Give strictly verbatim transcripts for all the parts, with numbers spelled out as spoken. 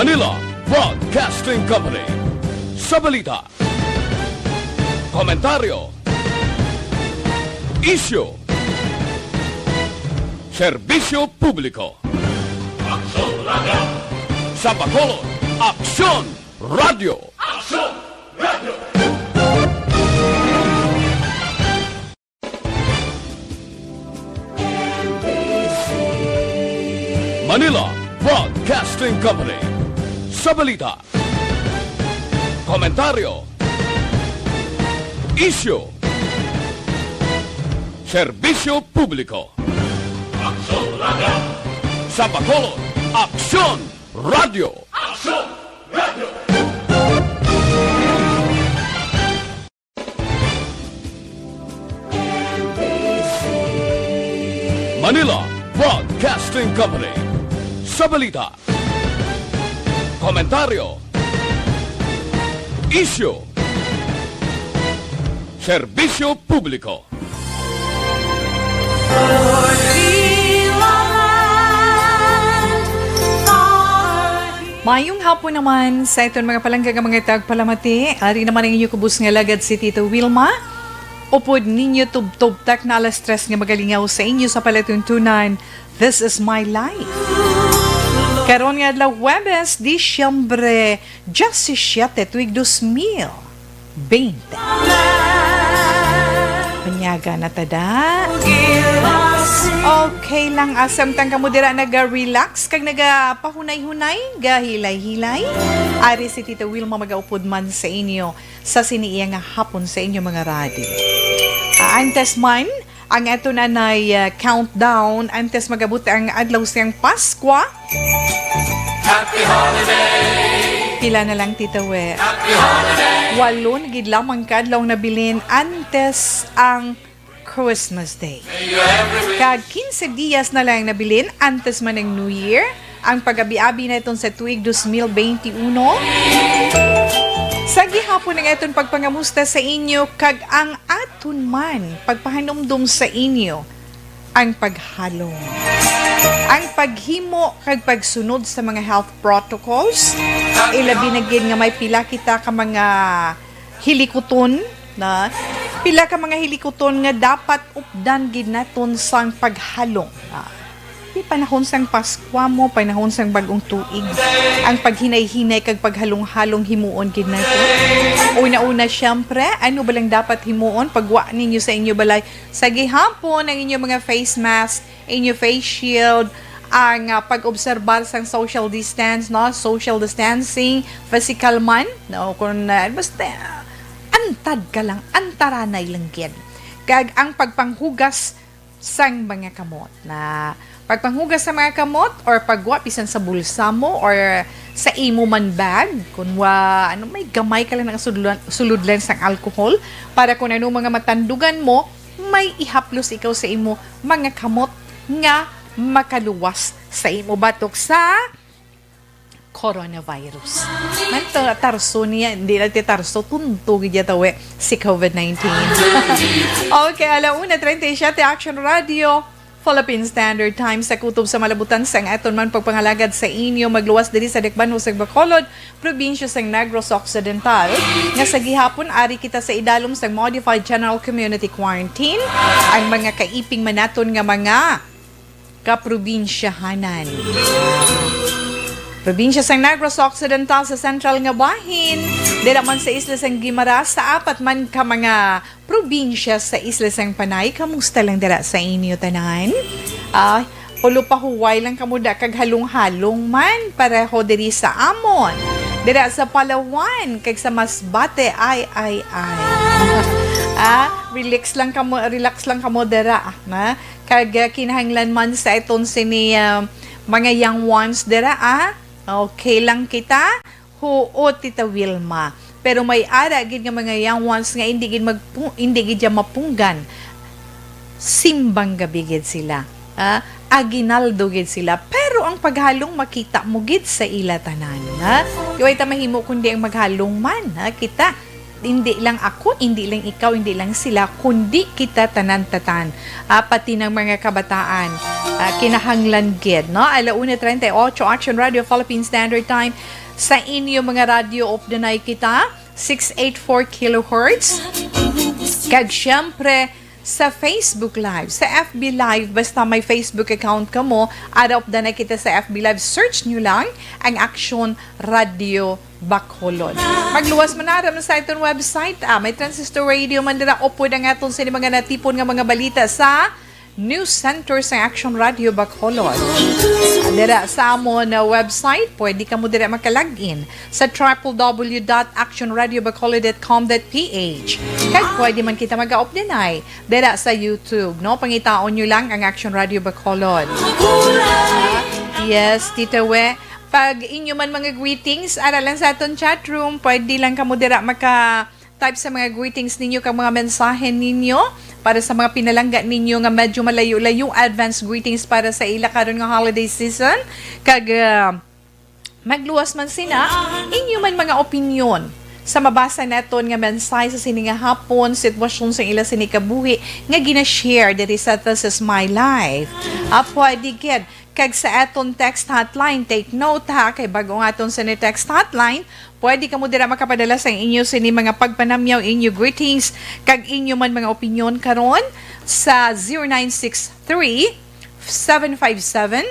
Manila Broadcasting Company. Sa balita, komentaryo, isyu, serbisyo publiko. Aksyon Radio! Sa Bacolod, Aksyon Radio! Aksyon Radio! Manila Broadcasting Company. Sa balita, komentaryo, isyu, serbisyo publiko. Aksyon Radio! Sa Bacolod, Aksyon Radio! Aksyon Radio! Manila Broadcasting Company. Sa balita, komentaryo, isyu, serbisyo publiko. Mayong hapon naman sa iton mga palangga nga mga tagpalamati. Ari naman ang inyo kubos nga lagad, si Tito Wilma. Upod ninyo tubtob tak na alas tres nga magalingaw sa inyo sa palatuntunan. This is my life. Karon nga adlaw, Huwebes, Disyembre diyesisiete, tuig dos mil bente. Panyaga na tada. Okay lang, asamtang kamo dira naga-relax kag nagapahunay-hunay, gahilay-hilay. Ari si Tita Wilma magaupod man sa inyo sa sini iya nga hapon sa inyo mga radyo. Ah, antes man, ang ato na nay, ah, countdown, antes magabot ang adlaw sang Paskwa. Happy holiday! Pila na lang, Tita We? Happy holiday! Walo na gid lamang ka adlaw nabilin antes ang Christmas Day. Kag quince dias na lang nabilin antes man ang New Year, ang pag-abi-abi naton sa tuig dos mil bente uno. Sa gihapon ang aton pagpangamusta sa inyo kag ang aton man pagpahanumdom sa inyo ang paghalong, ang paghimo kag pagsunod sa mga health protocols, ilabi na gid nga may pila kita ka mga hilikuton na, pila ka mga hilikuton nga dapat updan gid naton sang paghalong. Ah, di panahon sang Paskwa mo, panahon sang bag-ong tuig. Ang paghinay-hinay kag paghalong-halong himuon gid naton. Una-una, siyempre, ano ba lang dapat himuon? Pagwa ninyo sa inyo balay, sa gihapon ang inyo mga face mask, inyo face shield, ang, ah, pag-obserbar sang social distance, no? Social distancing, physical man, no? Kung, ah, basta, ah, antad ka lang, antaranay lang gid. Kag ang pagpanghugas sang mga kamot, na pagpanghugas sa mga kamot or pagwa bisan sa bulsa mo or sa imo man bag, kung wa, ano, may gamay ka lang nga suludlan, suludlan sang alcohol para kung ano mga matandugan mo, may ihaplos ikaw sa imo mga kamot nga makaluwas sa imo batok sa coronavirus. Man to, tarso niya, hindi na ti tarso, tunto gid ya tawe si covid nineteen. Okay, ala una treinta y siete, Action Radio, Philippine Standard Time, sa kutob sa malabutan sang aton man pagpangalagad sa inyo, magluwas diri sa Dakbayan sa Bacolod, probinsya sang Negros Occidental, nga sa gihapon ari kita sa idalom sang Modified General Community Quarantine. Ang mga kaiping man naton nga mga kaprobinsyahanan. Probinsya sang Negros Occidental sa sentral nga bahin, dira man sa isla sang Guimaras, sa apat man ka mga probinsya sa isla sang Panay. Kamusta lang dira sa inyo tanan? Ah, pulo pa huway lang kamo da kag halong-halong man pareho diri sa amon. Dira sa Palawan kag sa Masbate, ay, ay, ay. Ah, relax lang kamo, relax lang kamo dira, ah, na. Kag, ah, kinahanglan man sa iton sini, ah, mga young ones dira, ah. Okay lang kita. Huot, Tita Wilma. Pero may ara gid nga mga young ones nga hindi gid magpu-, hindi gid siya mapunggan. Simbang gabi gid sila. Ah, aginaldo gid sila. Pero ang paghalong makita mo gid sa ila tanan, ha? Di way ta mahimo kundi ang maghalong man, ha? Kita. Hindi lang ako, hindi lang ikaw, hindi lang sila, kundi kita tanan-tatan. Ah, pati ng mga kabataan, ah, kinahanglan gid, no? Ala una treinta y ocho, Action Radio Philippine Standard Time. Sa inyo mga radyo, updanay kita, six eight four kilohertz. Kag syempre, sa Facebook Live, sa F B Live, basta may Facebook account kamo, ara updanay kita sa F B Live, search nyo lang ang Action Radio Bacolod. Magluwas man ara sa aton website, ah, may Transistor Radio man dira, upod ang aton sini mga natipon nga mga balita sa news center sa Action Radio Bacolod. Dira sa amon na website, pwede kamo dira makalagin sa triple W dot action radio bacolod dot com dot P H. Kag pwede man kita mag-updanay dira sa YouTube, no? Pangitaon nyo lang ang Action Radio Bacolod. Ah, yes, Tita We. Pag inyo man mga greetings, ara lang sa aton chat room, pwede lang kamo dira maka-type sa mga greetings ninyo kag mga mensahe ninyo para sa mga pinalangga ninyo nga medyo malayo-layo. Advance greetings para sa ila karon nga holiday season. Kag, ah, magluwas man sina, inyo man mga opinyon sa mabasa naton nga mensahe sa sini nga hapon, sitwasyon sa ila sini kabuhi nga gina-share diri sa This Is My Life. Ah, pwede gid. Kag sa aton text hotline, take note ha, kay bag-o nga aton sini text hotline, pwede kamo dira makapadala sa inyo sini mga pagpanamyaw, inyo greetings, kag inyo man mga opinyon karon sa zero nine six three, seven five seven,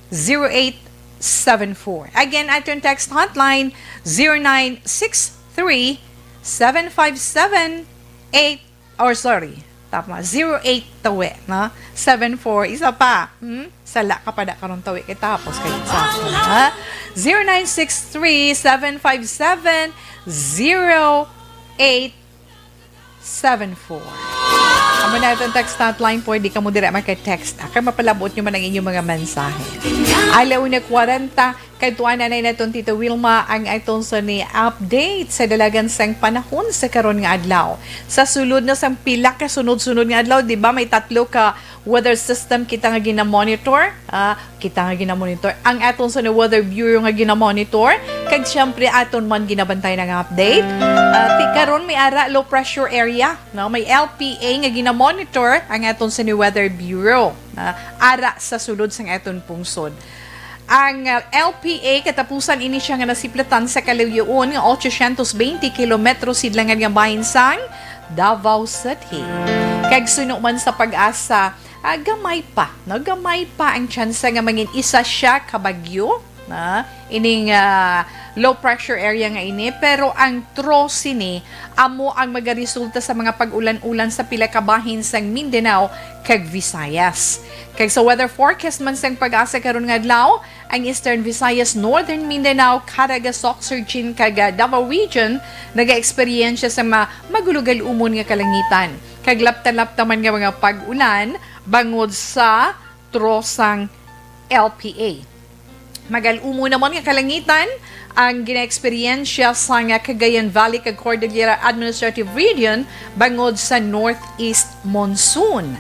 zero eight seven four. Again, aton text hotline, zero nine six three, seven five seven, eight, or sorry, tama, zero eight tawi, no? Seven four, isa pa. Hmm? Sala ka pa da karon tawi kay tapos kay isa, ha? Zero nine six three, seven five seven, zero eight seven four. Amo na itong text hotline, pwede kamo dira maka-text. Ah, kay mapalabot nyo man ang inyong mga mensahe. Ala una kwarenta, kay tuan na naton Tita Wilma ang aton sa ni update sa dalagan sang panahon sa karon nga adlaw. Sa sulod na sang pila ka sunod-sunod nga adlaw, di ba, may tatlo ka weather system kita nga ginamonitor. Ah, kita nga ginamonitor. Ang aton sa ni Weather Bureau nga ginamonitor. Kag siyempre, aton man ginabantay nga update. Ah, ti karon may ara low pressure area, no? May L P A nga ginamonitor ang aton sa ni Weather Bureau. Ah, ara sa sulod sang aton pungsod. Ang, ah, L P A, katapusan ini siya nga nasiplatan sa kaluyoon nga ochocientos veinte kilometro sidlangan nga bahin sang Davao City. Kag suno man sa PAGASA, ah, gamay pa, no? Gamay pa ang tsansa nga mangin isa siya ka bagyo, na ining, ah, low pressure area nga ini, pero ang tro sini amo ang magaresulta sa mga pag-ulan-ulan sa pila ka bahin sang Mindanao kag Visayas. Kag sa weather forecast man sang PAGASA karon nga adlaw, ang Eastern Visayas, Northern Mindanao, Caraga, Soccsksargen, kag, ah, Davao Region nagaeksperyensya sa ma-, magulugal-umon nga kalangitan kag lapta-lapta man nga mga pag-ulan bangod sa tro sang L P A. Magal-umon naman nga kalangitan ang ginaeksperyensya sang Cagayan Valley kag Cordillera Administrative Region bangod sa northeast monsoon.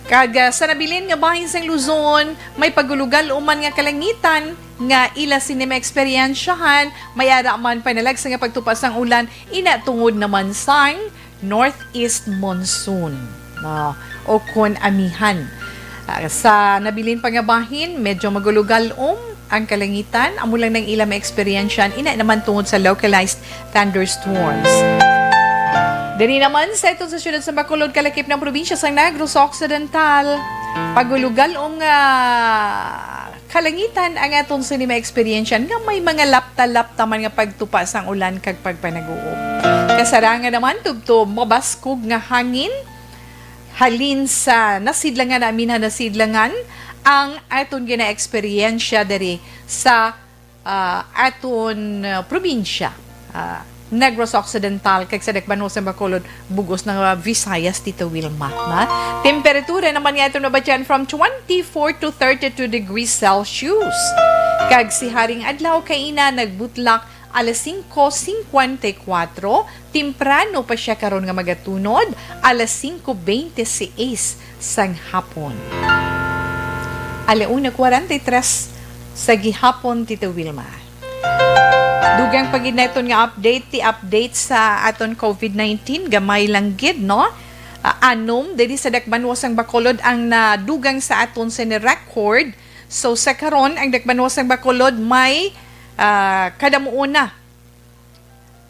Kag, ah, sa nabilin nga bahin sang Luzon, may pagulugal-uman nga kalangitan nga ila sini maeksperyensyahan, may ara man panalagsa nga pagtupa sang ulan, ina tungod naman sang northeast monsoon, no, o kon amihan. Ah, sa nabilin pa nga bahin, medyo magulugal-om ang kalangitan, amo lang nang ila maeksperyensyahan, ina naman tungod sa localized thunderstorms. Diri naman sa iton sa siyudad sa Bacolod, kalakip ng probinsya sa Negros Occidental, pagulugal-om nga kalangitan ang aton sini maeksperyensyahan nga may mga lapta-lapta man nga pagtupa sang ulan kag pagpanag-uob. Kasarangan naman tubtob mabaskog nga hangin halin sa nasidlangan, aminhan nasidlangan ang aton ginaeksperyensya diri sa, ah, aton, ah, probinsya. Ah, Negros Occidental, kag sa dakbanon sang Bacolod, bug-os na nga Visayas, Tita Wilma, na. Temperatura naman nga aton mabatyan from twenty-four to thirty-two degrees Celsius. Kag si Haring Adlaw kaina nagbutlak alas singko singkwenta y kuwatro, temprano pa siya karon nga magatunod, alas singko bente seis sang hapon. Ala una kwarenta y tres sa gihapon, Tita Wilma. Dugang pa gid naton nga update, ti update sa aton COVID nineteen, gamay lang gid, no? Ah, anom diri sa Dakbanuas sang Bacolod ang nadugang sa aton sini record. So, sa karon, ang Dakbanuas sang Bacolod may, ah, kadamuon na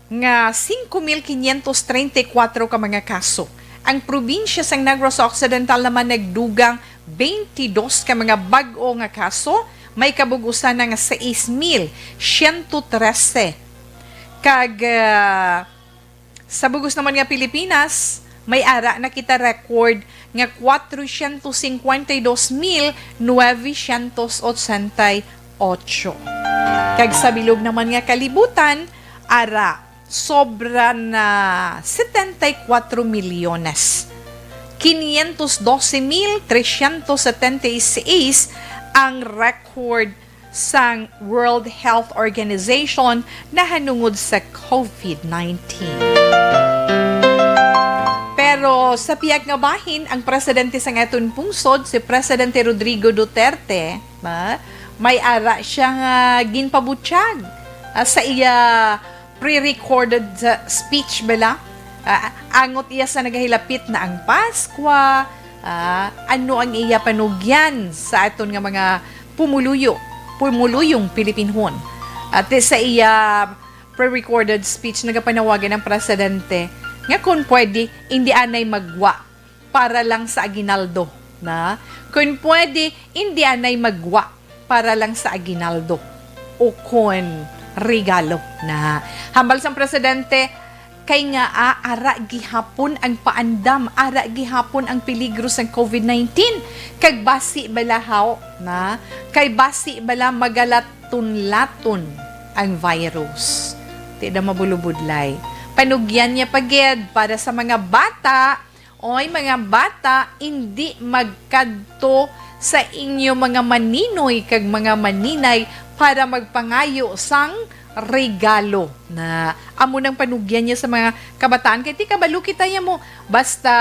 nga cinco mil quinientos treinta y cuatro ka mga kaso. Ang probinsya sang Negros Occidental naman nagdugang twenty-dos ka mga bag-o nga kaso, may kabug-usan na nga sais mil siyento trese. Kag, ah, sa bugos naman nga Pilipinas, may ara na kita record nga cuatrocientos cincuenta y dos mil novecientos ochenta y ocho. Kag sa bilog naman nga kalibutan, ara, sobra na setenta y cuatro milyones quinientos doce mil trescientos setenta y seis ang record sang World Health Organization nahanungod sa COVID nineteen. Pero sa pihak nga bahin, ang presidente sang aton pungsod, si Presidente Rodrigo Duterte, ma, may ara siya nga ginpabutyag, ah, sa iya pre-recorded, ah, speech bala. Ah, angot iya sa nagahilapit na ang Paskwa, ah, ano ang iya panugyan sa aton nga mga pumuluyo, pumuluyong Pilipinhon? At sa iya pre-recorded speech, nagapanawagan ang presidente nga kung pwede, indi anay maggwa para lang sa aguinaldo, na? Kung pwede, indi anay maggwa para lang sa aguinaldo o kon regalo, na? Hambal sang presidente, kay nga, ah, ara gihapon ang paandam, ara gihapon ang peligro sang COVID nineteen, kag basi bala haw, na? Kay basi bala magalaton-laton ang virus. Ti da mabulubudlay. Panugyan niya pa gid para sa mga bata, oy, mga bata, indi magkadto sa inyo mga maninoy kag mga maninay para magpangayo sang regalo, na? Amo nang panugyan niya sa mga kabataan. Kay ti kabalo kita niya mo, basta,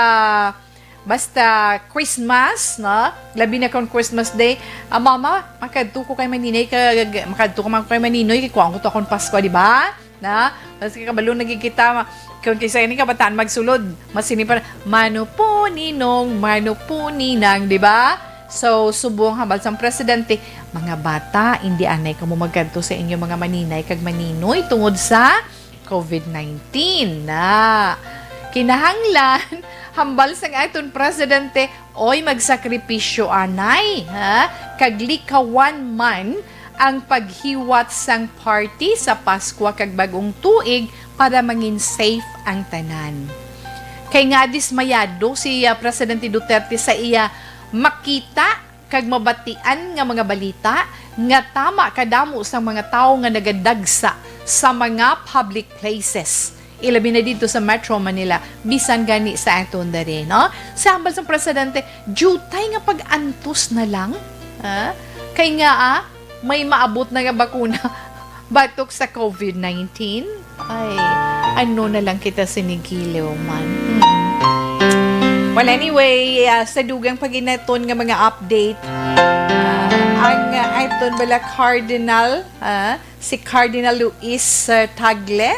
basta Christmas, no? Labi na kon Christmas Day, "Ah, mama, makadto ko kay maninay, kag makadto ko man ko kay maninoy, kay kuhaan ko to akon Pasko," di ba? Na? Mas kabalo na gid kita, ma-, kung kisa ini kabataan magsulod, mas ini pa, "Mano po, ninong, mano po, ninang," di ba? So, subong hambal sang presidente, "Mga bata, indi anay kamo magkadto sa inyo mga maninay kag maninoy tungod sa COVID nineteen, na? Kinahanglan," hambal sang aton presidente, "oy, magsakripisyo anay, ha? Kag likawan man ang paghiwat sang party sa Paskwa kag Bag-ong Tuig para mangin safe ang tanan." Kay nga dismayado si, ah, Presidente Duterte sa iya makita kag mabatian nga mga balita nga tama kadamo sang mga tawo nga nagadagsa sa mga public places, ilabi na didto sa Metro Manila, bisan gani sa aton diri, no? Sa hambal sang presidente, diutay nga pag-antos na lang, ha? Kay nga, ah, may maabot na nga bakuna batok sa COVID nineteen. Ay, ano na lang kita sinigiliw man. Hmm. Well, anyway, ah, sa dugang pa gid naton nga mga update, ah, ang, ah, aton bala Cardinal, ah, si Cardinal Luis, ah, Tagle,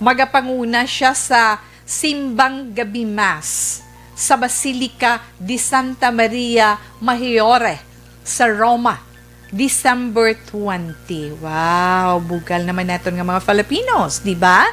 magapanguna siya sa Simbang Gabi Mass sa Basilica di Santa Maria Maggiore sa Roma, December twenty. Wow, bugal naman naton nga mga Filipinos, di ba?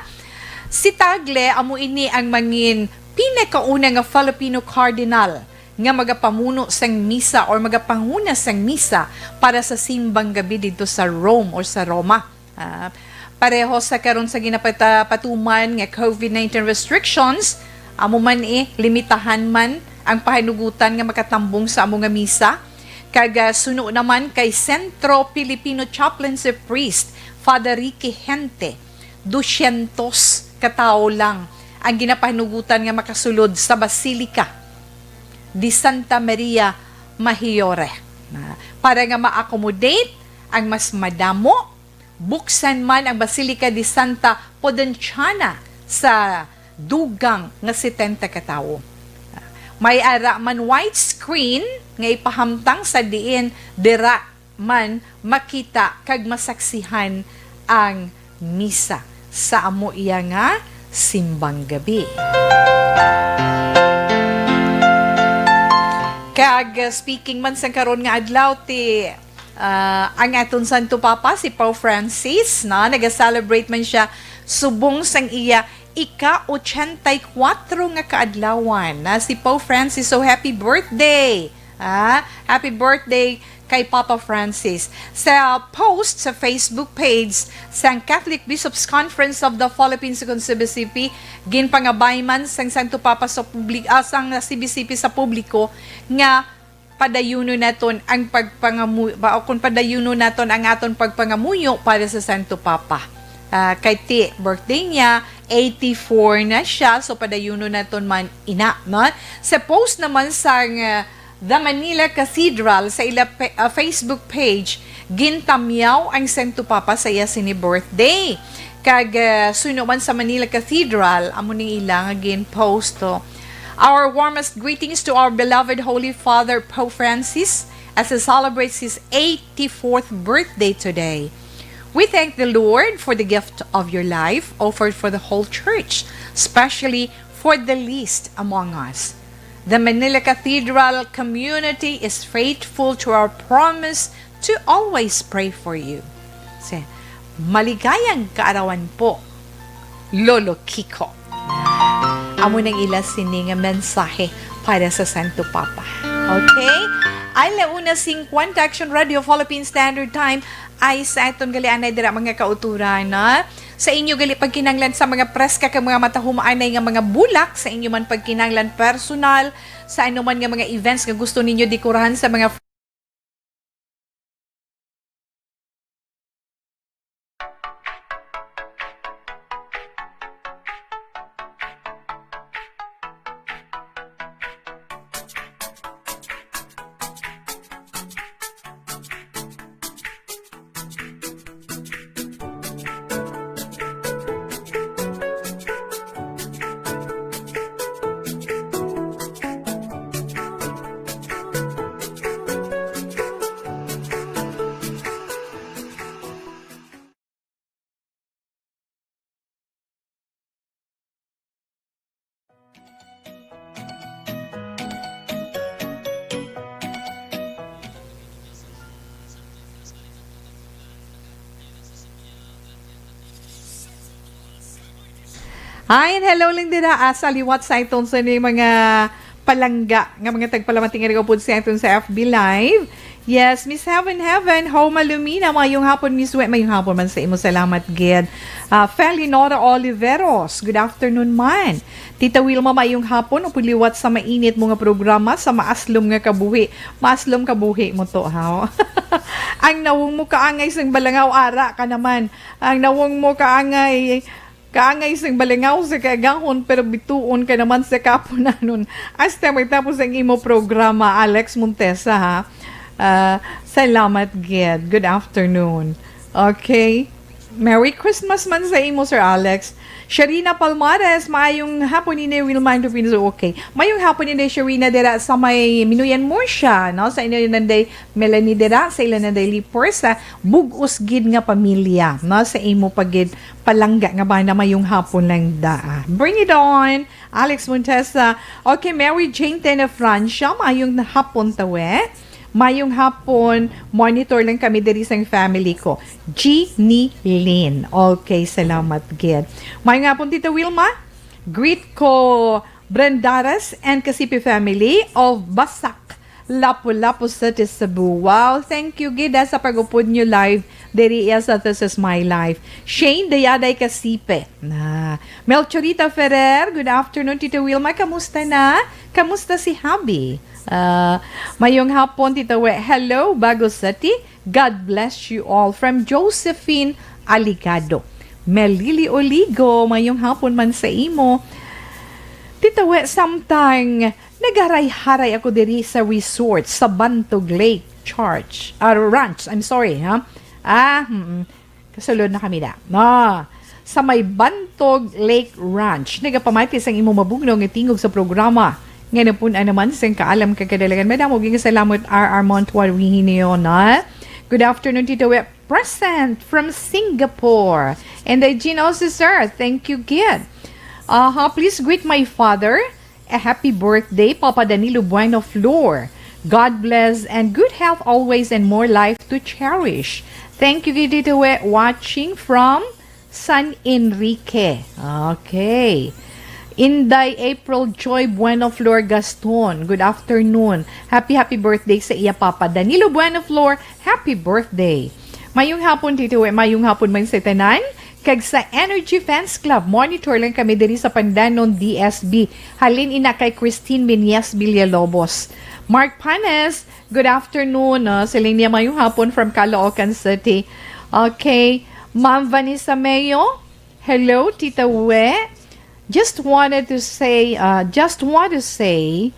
Si Tagle amo ini ang mangin pinakauna nga Filipino cardinal nga magapamuno sang misa or magapanguna sang misa para sa Simbang Gabi didto sa Rome or sa Roma. Ah, pareho sa karon sa ginapata-, patuman nga COVID nineteen restrictions, amo man, eh, limitahan man ang pahanugutan nga makatambong sa amo nga misa. Kag, ah, suno naman kay Centro Filipino Chaplaincy Priest Father Ricky Gente, dusyentos ka tawo lang ang ginapahanugutan nga makasulod sa Basilica di Santa Maria Maggiore, ah, para nga ma-accommodate ang mas madamo. Buksan man ang Basilica di Santa Pudentiana sa dugang nga setenta ka tawo. May ara man widescreen nga ipahamtang sa diin dira man makita kag masaksihan ang misa sa amo iya nga simbang gabi. Kag, uh, speaking man sang karon nga adlaw, ti, uh, ang aton Santo Papa, si Pope Francis, no? Naga-celebrate man siya subong sang iya ika-ochenta y kuwatro nga kaadlawan na si Pope Francis. So, happy birthday! Ah, happy birthday kay Papa Francis. Sa post sa Facebook page sang Catholic Bishops' Conference of the Philippines, kon C B C P, ginpangabay man sang Santo Papa sa publik-, ah, sang C B C P sa publiko nga padayunon naton ang pagpangamu-, ba, o kung padayunon naton ang aton pagpangamuyo para sa Santo Papa. Ah, kay ti, birthday niya, eighty-four na siya, so padayunon naton man ina, no? Sa post naman sang, ah, The Manila Cathedral sa ila pe-, ah, Facebook page, gintamyaw ang Santo Papa sa iya sini birthday. Kag, ah, suno man sa Manila Cathedral, amo ning ila nga gin-post, oh. Our warmest greetings to our beloved Holy Father Pope Francis as he celebrates his eighty-fourth birthday today. We thank the Lord for the gift of your life offered for the whole church, especially for the least among us. The Manila Cathedral community is faithful to our promise to always pray for you. Say, "Maligayang kaarawan po, Lolo Kiko." Amo nang ila sini nga mensahe para sa Santo Papa. Okay? Ala una singkwenta, Action Radio Philippine Standard Time, ay sa aton gali anay dira, mga kauturan, na sa inyo gali pagkinahanglan sa mga preska kag mga matahumanay nga mga bulak, sa inyo man pagkinahanglan personal, sa anuman nga mga events nga gusto ninyo dekorahan sa mga Hi, and hello lang dira, ah, sa liwat sa iton sa ni mga palangga nga mga tagpalamati nga nagaupod sa aton sa F B Live. Yes, Miss Heaven Heaven, Homa Lumina, mayong hapon, Miss We, mayong hapon man sa imo, salamat gid. Ah, Felinora Oliveros, good afternoon man. Tita Wilma, mayong hapon, upod liwat sa mainit mo nga programa sa Maaslom nga Kabuhi. Maaslom kabuhi mo to, ha? Ang nawong mo kaangay sang balangaw, ara ka naman. Ang nawong mo kaangay, kaangay sang balangaw sa kaagahon, pero bituon ka naman sa kapunanon. Hasta may tapos ang imo programa, Alex Montesa, ha? Ah, salamat gid. Good afternoon. Okay. Merry Christmas man sa imo, Sir Alex. Sharina Palmares, maayong hapon, Inday Wilma and Rufino. Okay. Mayong hapon, Inday Sharina, dira sa may Minuyan Murcia, no? Sa inyo, Nanday Melanie, dira sa ila, Nanday Liporsa. Bug-os gid nga pamilya, no? Sa imo pa gid palangga nga bana, mayong hapon lang da. Bring it on, Alex Montesa. Okay, Mary Jane Tena Francia, mayong hapon, tawe. Mayong hapon, monitor lang kami diri sang family ko. Jeannie Lynn. Okay, salamat gid. Mayong hapon, Tita Wilma. Greet ko Brendares and Kasipi family of Basak, Lapu-Lapu City, Cebu. Wow, thank you gid, ah, sa pag-upod nyo live diri, ah, sa This Is My Life. Shane Dayaday Kasipi. Na. Melchorita Ferrer, good afternoon, Tita Wilma. Kamusta na? Kamusta si Habi? Ah, mayong hapon, Tita We. Hello, Bago City. God bless you all. From Josephine Aligado. Melili Oligo, mayong hapon man sa imo. Tita We, samtang nagaharay-haray ako diri sa resort sa Bantog Lake Church, ah, Ranch, I'm sorry, ha? Ah, mm, kasulod na kami na. Na, sa may Bantog Lake Ranch, nagapamati sang imo mabugnaw nga tingog sa programa nga napun-an naman sang kaalam kag kadalagan. Madamo gyud nga salamat, R R Montuan Rehinio, na. Good afternoon, Tita We. present from Singapore. And Jean also, sir, thank you, kid. Uh-huh. Please greet my father. A happy birthday, Papa Danilo Bueno Flor. God bless and good health always and more life to cherish. Thank you, Gidito, watching from San Enrique. Okay. Inday April Joy Bueno Flor Gaston, good afternoon. Happy, happy birthday sa iya papa. Danilo Bueno Flor, happy birthday. Mayong hapon, Tito. Mayong hapon man sa tanan. Kag sa Energy Fans Club, monitor lang kami diri sa Pandanon, D S B. Halin ina kay Christine Menyes Villalobos. Mark Panes, good afternoon. Uh, siling niya, mayong hapon from Caloocan City. Okay. Ma'am Vanessa Mayo, hello, Tita We. Just wanted to say, uh, just want to say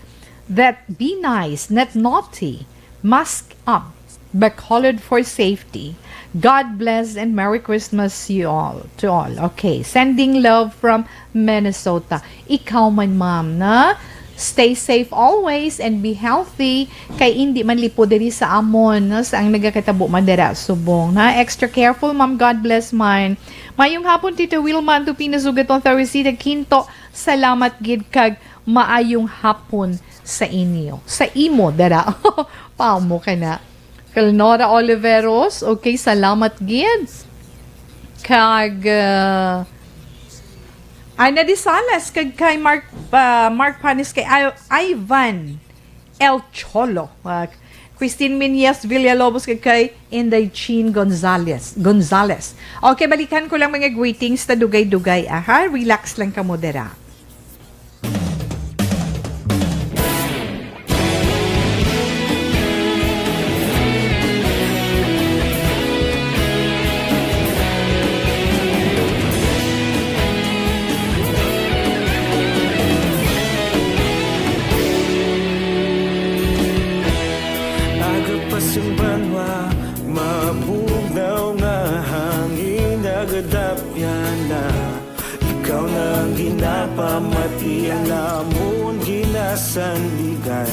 that be nice, not naughty. Mask up. Bacolod for safety. God bless and Merry Christmas you all, to all. Okay, sending love from Minnesota. Ikaw man, ma'am, na stay safe always and be healthy. Kay indi man lipo diri sa amon, no, sa ang nagakatabo man dira subong, na extra careful, ma'am. God bless man. Mayong hapon, Tito Wilma, Anto Pina, Sugaton, Teresita, Quinto. Salamat gid kag maayong hapon sa inyo. Sa imo, dara. Pamo ka na. Kalnora Oliveros, okay, salamat gid. Kag, uh, Ana de Salas, kag kay Mark, uh, Mark Panis, kay I-, Ivan El Cholo. Uh, Christine Minyas Villalobos, kag kay Inday Chin Gonzales. Gonzales. Okay, balikan ko lang mga greetings na dugay-dugay, aha. Relax lang kamo dira. Aga pa sing banwa, mabugnaw nga hangin, nagadapyan na. Ikaw na ang ginapamati, ang amon ginasandigan.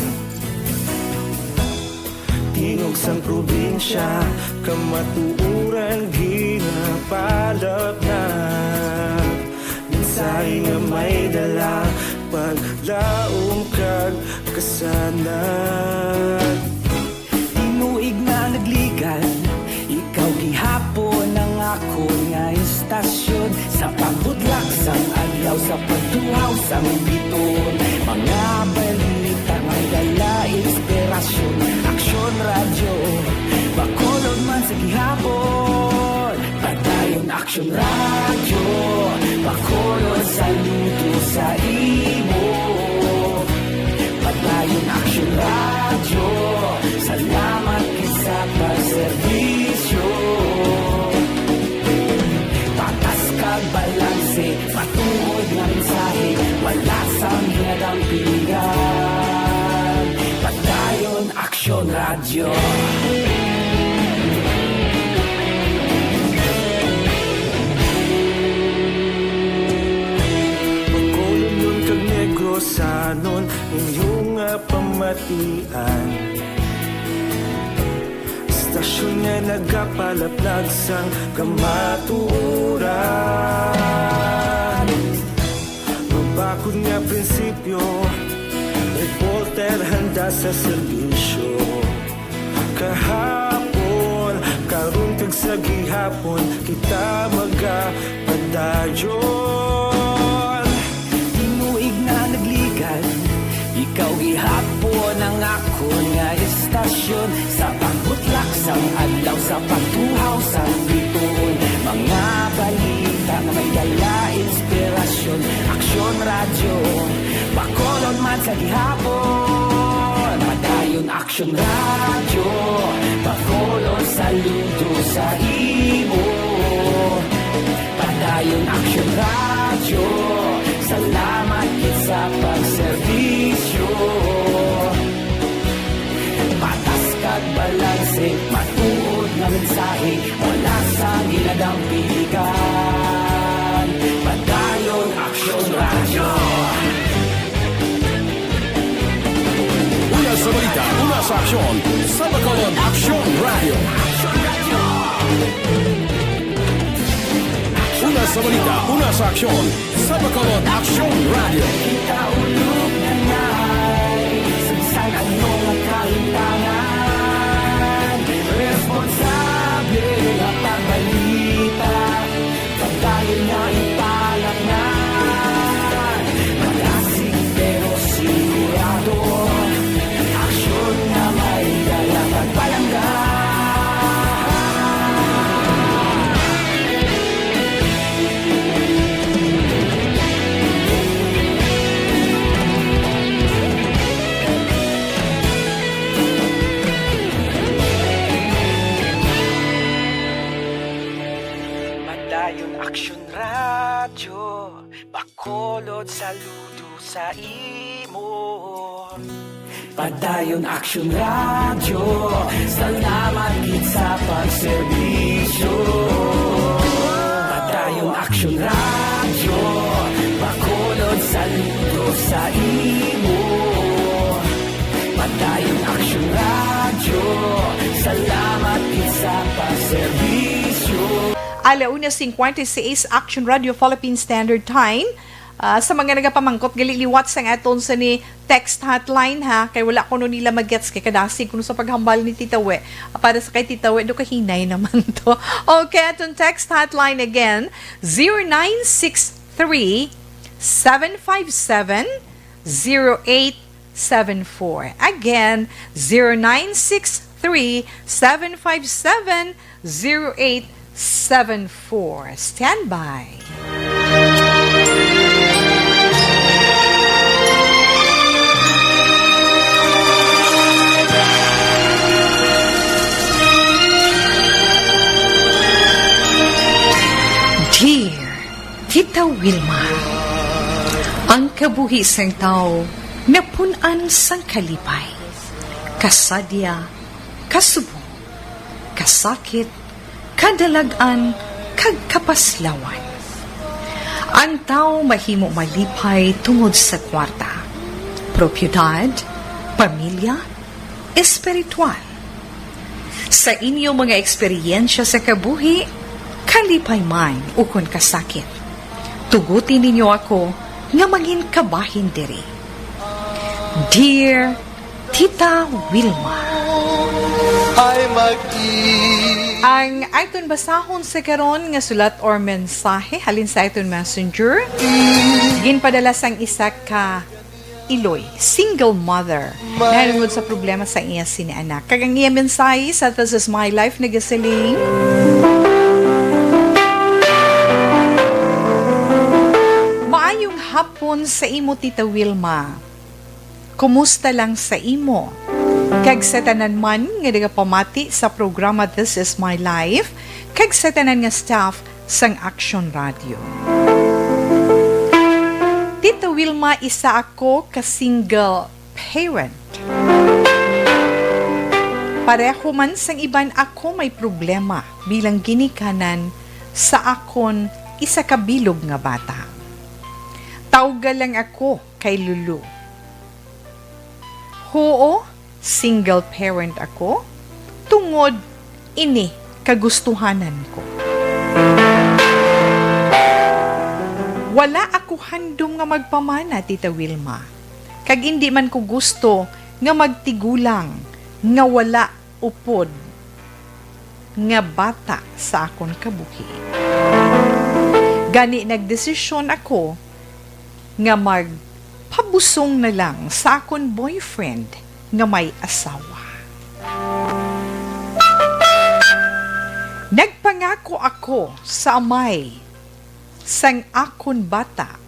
Tingog sang probinsya, kamatuoran ginapalapnag. Mensahe nga may dala, paglaom kag kasanag. Tinuig na nagligad, ikaw gihapon ang akon nga istasyon. Sa pagbudlak sang adlaw, sa pagtuhaw sang biton, mga balita may dala inspirasyon. Aksyon Radyo, Bacolod man sa gihapon. Padayon Aksyon Radyo, Bacolod, saludo sa imo. Padayon Aksyon Radyo, salamat gid sa pagserbisyo. Patas kag balanse, matuod nga mensahe, wala sang ginadampigan. Padayon Aksyon Radyo. Bacolodnon kag Negrosanon, inyo nga pamatian. Istasyon nga nagapalaplag sang kamatuoran. Mabakod nga prinsipyo, reporter handa sa serbisyo. Kahapon, karon kag sa gihapon, kita magapadayon. Tinuig na nagligad, ikaw gihapon ang akon nga istasyon. Sa pagbutlak sang adlaw, sa pagtuhaw sang bituon, mga balita nga may dala inspirasyon. Aksyon Radyo, Bacolod man sa gihapon. Padayon Aksyon Radyo, Bacolod, saludo sa imo. Padayon Aksyon Radyo, salamat gid sa pagserbisyo. Patas kag balanse, matuod nga mensahe, wala sang ginadampigan. Padayon Aksyon Radyo. Una sa balita, una sa aksyon, sa Bacolod Aksyon Radyo. Aksyon Radyo. Una sa balita, una sa aksyon, sa Bacolod Aksyon Radio. Responsable at pagbalita, pagdayon nga ipalaknad. Malasig pero sigurado, aksyon nga may dala kag palangga. Padayon Aksyon Radyo, Bacolod, saludo sa imo. Padayon Aksyon Radyo, salamat gid sa pagserbisyo. Padayon Aksyon Radyo, Bacolod, saludo sa imo. Padayon Aksyon Radyo, salamat gid sa pagserbisyo. Ala una cincuenta y seis, Action Radio Philippine Standard Time. Ah, sa mga nagapamangkot, gali liwat sang aton sa ni text hotline, ha, kay wala kuno nila magets kay kadasig kuno sa paghambal ni Tita We. Ah, para sa kay Tita We, do kahinay naman to. Okay, aton text hotline again, zero nine six three, seven five seven, zero eight seven four. Again, zero nine six three, seven five seven, zero eight seven four. Standby. Dear Tita Wilma, ang kabuhi sang tawo napun-an sang kalipay, kasadya, kasubong, kasakit, kadalag-an, kag kapaslawan. Ang tawo mahimo malipay tungod sa kwarta, propiedad, pamilya, espiritual. Sa inyo mga eksperyensya sa kabuhi, kalipay man ukon kasakit, tuguti ninyo ako nga mangin kabahin diri. Dear Tita Wilma. Ay mag-i- Ang aton basahon sa karon nga sulat or mensahe halin sa aton messenger, ginpadala sang isa ka iloy, single mother, nahanungod sa problema sa iya sini anak. Kag ang iya mensahe sa This Is My Life nagasiling, Maayong hapon sa imo, Tita Wilma. Kumusta lang sa imo? Kag sa tanan man nga nagapamati sa programa This Is My Life, kag sa tanan nga staff sang Action Radio. Tita Wilma, isa ako ka single parent. Pareho man sang iban, ako may problema bilang ginikanan sa akon isa ka bilog nga bata. Tawga lang ako kay Lulu. Huo, single parent ako tungod ini kagustuhanan ko. Wala ako handom nga magpamana, Tita Wilma, kag indi man ko gusto nga magtigulang nga wala upod nga bata sa akon kabuhi. Gani, nagdesisyon ako nga magpabusong na lang sa akon boyfriend nga may asawa. Nagpangako ako sa amay sang akon bata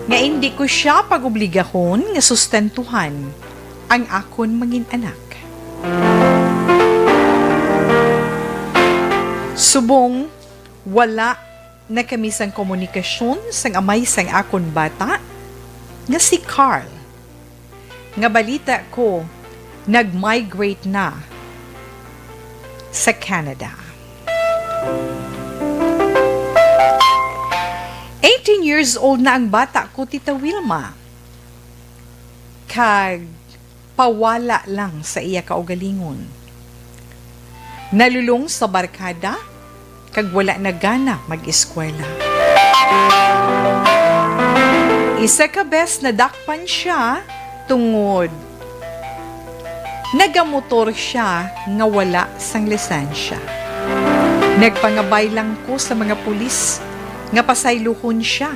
nga indi ko sia pag-obligahon nga sustentuhan ang akon mangin-anak. Subong wala na kami sang komunikasyon sang amay sang akon bata nga si Carl, nga balita ko nag-migrate na sa Canada. Eighteen years old na ang bata ko, Tita Wilma, kag pawala lang sa iya kaugalingon. Nalulong sa barkada, kag wala na gana mag-eskwela. Isa ka bes nadakpan siya tungod nagamotor siya nga wala sang lisensya. Nagpangabay lang ko sa mga pulis nga pasayluhon siya.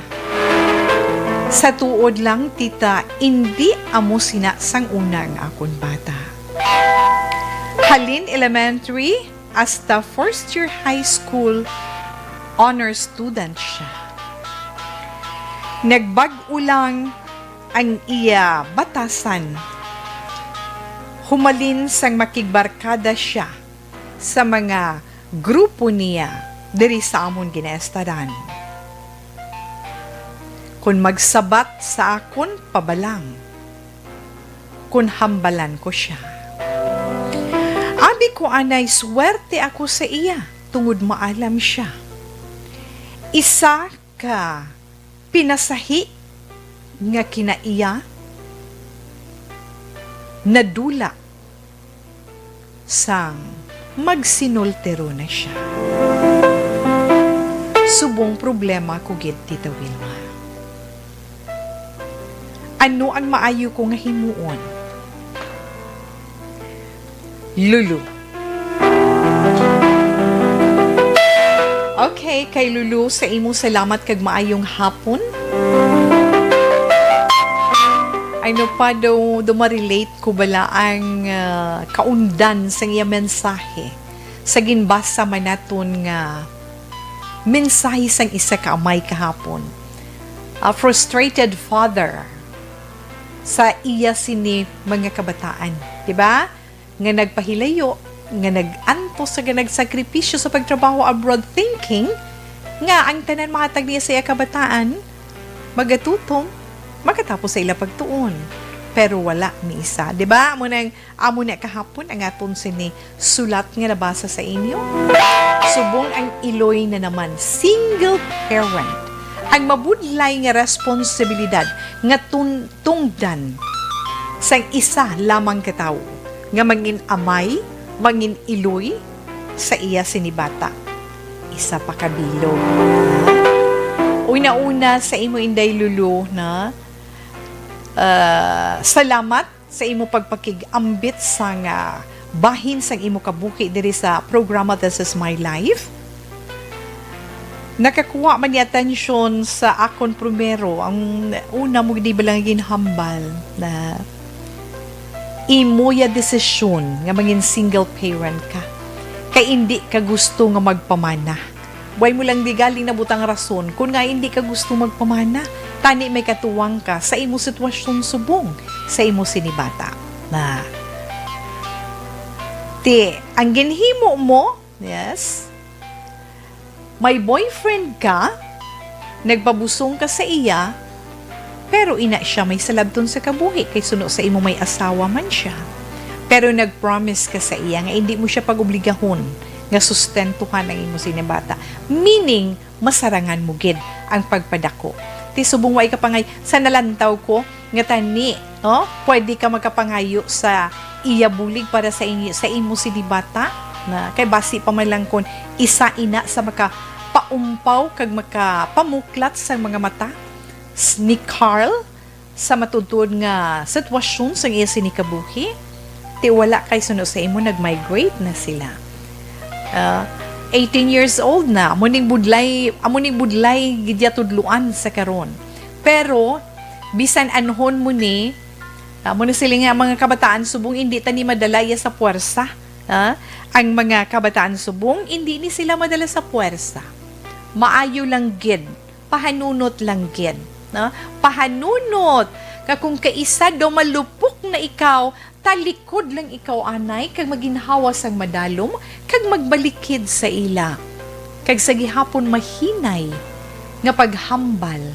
Sa tuod lang, tita, indi amo sina sang una ang akon bata. Halin Elementary hasta first year high school, honor student siya. Nagbag-o lang ang iya batasan, humalin sang makigbarkada siya sa mga grupo niya diri sa amon ginaestaran. Kon magsabat sa akon, pabalang. Kon hambalan ko sia. Abi ko anay, swerte ako sa iya, tungod maalam sia. Isa ka pinasahi nga kinaiya nadula sang magsinultero na sia. Subong problema ko gid, Tita Wilma. Ano ang maayo ko nga himuon? Lulu. Okay, kay Lulu, sa imo salamat kag maayong hapon. Ano pa daw, daw ma-relate ko bala ang, ah, kaundan sang iya mensahe sa ginbasa man naton nga mensahe sang isa ka amay kahapon. A frustrated father sa iya sini mga kabataan, di ba? Nga nagpahilayo, nga nag-antos, nga nagsakripisyo sa pagtrabaho abroad, thinking nga ang tanan mahatag niya sa iya kabataan, magatutom, makatapos sa ila pagtuon. Pero wala ni isa. Di ba? Amo nang, amo na kahapon ang aton sini sulat nga nabasa sa inyo. Subong ang Iloy na naman, single parent. Ang mabudlay nga responsibilidad nga tun-, tungdan sang isa lamang ka tawo nga mangin-amay, mangin-iloy sa iya sini bata. Isa pa ka bilog. Una-una sa imo, Inday Lulu, na, ah, salamat sa imo pagpakig-ambit sang bahin sang imo kabuhi diri sa programa This Is My Life. Nakakuha man ni atensyon sa akon primero, ang una mo di ba lang ginhambal na imo ya desisyon nga mangin single parent ka, kay indi ka gusto nga magpamana. Way mo lang di galing nabutang rason kon nga indi ka gusto magpamana, tani may katuwang ka sa imo sitwasyon subong sa imo sini bata. Na, ti, ang ginhimo mo, yes, may boyfriend ka, nagpabusong ka sa iya, pero ina siya may salabton sa kabuhi, kay suno sa imo may asawa man siya. Pero nag-promise ka sa iya nga indi mo siya pag-obligahon nga sustentuhan ang imo sini bata. Meaning, masarangan mo gid ang pagpadako. Ti subong wa ka pangay, sa nalantaw ko nga tani, no? Pwede ka makapangayo sa iya bulig para sa inyo, sa imo sini bata, na kay basi pa man lang kon isa ina sa makapaumpaw kag makapamuklat sa mga mata s-, ni Carl, sa matuod-tuod nga sitwasyon sang iya sini kabuhi, ti wala kay suno sa imo nag-migrate na sila. Ah, eighteen years old na, amo ning budlay, amo ning budlay gid ya tudloan sa karon. Pero bisan anhon mo ni, amo ni sila nga mga kabataan subong, hindi ta ni madala ya sa puwersa. Ah, ang mga kabataan subong, hindi ni sila madala sa puwersa. Maayo lang gid Pahanunot lang gid, no? Pahanunot, kag kung kaisa daw malupok na ikaw, talikod lang ikaw anay, kag maginhawa sang madalom, kag magbalikid sa ila. Kag sa gihapon mahinay nga paghambal,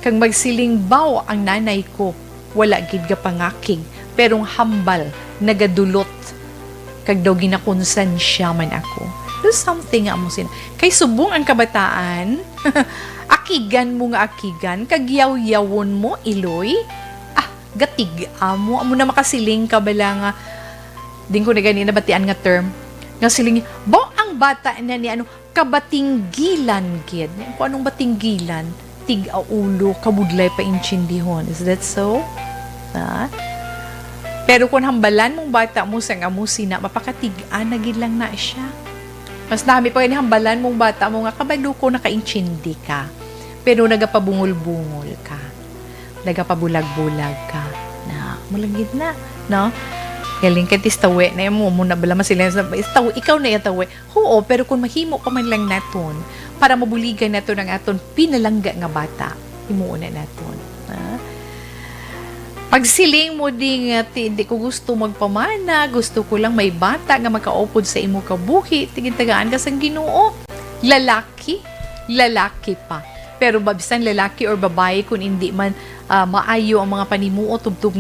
kag magsiling, "Baw ang nanay ko, wala gid gapangakig, pero ang hambal nagadulot, kag daw ginakonsensiya man ako." There's something nga amo sin-, kay subong ang kabataan, akigan mo nga akigan, kag yaw-yawon mo, iloy. Ah, gatig-a mo, amo na makasiling ka bala nga, din ko na gani nabatian nga term, Nga siling, "Bo, ang bata na ni ano, kabatinggilan gid." Kung anong batinggilan, tig-aulo, kabudlay pa intindihon. Is that so? Ha? Pero kung hambalan mong bata mo sang amo sina, mapakatig-an na gid lang na siya. Mas nami pa gani hambalan mong bata mo nga kabalo ko nakaintindi ka, pero nagapabungol-bungol ka, nagapabulag-bulag ka. Na, mulagid na, no? Galing ka, tistawe na mo, mo na bala masilan sa, istaw, ikaw na itawe. Oo, pero kung mahimo pa man lang naton, para mabuligan naton ang aton pinalangga nga bata, himuon na naton. Ha? Pagsiling mo di nga, "Ti, hindi ko gusto magpamana, gusto ko lang may bata nga makaupod sa imo kabuhi," tigitagaan ka sang Ginoo. Lalaki, lalaki pa. Pero ba, bisan lalaki or babae, kung hindi man, ah, maayo ang mga panimuot, tubtub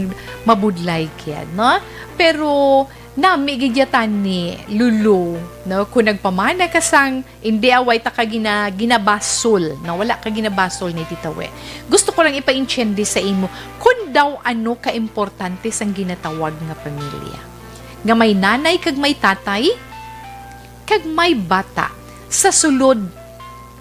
mabudlay kaya, no? Pero nami gid ya tani, Lulu, no? Kung nagpamana ka sang, hindi, away ta ka gina-, ginabasol, no? Wala ka ginabasol ni Tita We. Gusto ko lang ipaintindi sa imo kung daw ano ka importante sang ginatawag nga pamilya. Nga may nanay kag may tatay, kag may bata sa sulod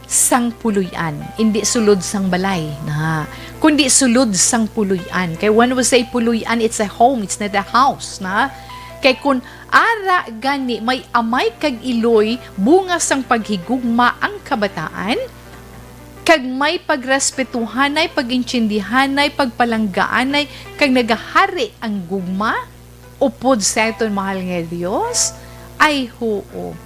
sang puloy-an, indi sulod sang balay, na, kundi sulod sang puloy-an. Kay when we say puloy-an, it's a home, it's not a house, na. Kay kun ara gani may amay kag iloy, bunga sang paghigugma ang kabataan, kag may pagrespetuhanay, pag-intindihanay, pagpalanggaanay, kag nagahari ang gugma, upod sa aton mahal nga Dios? Ay, huo.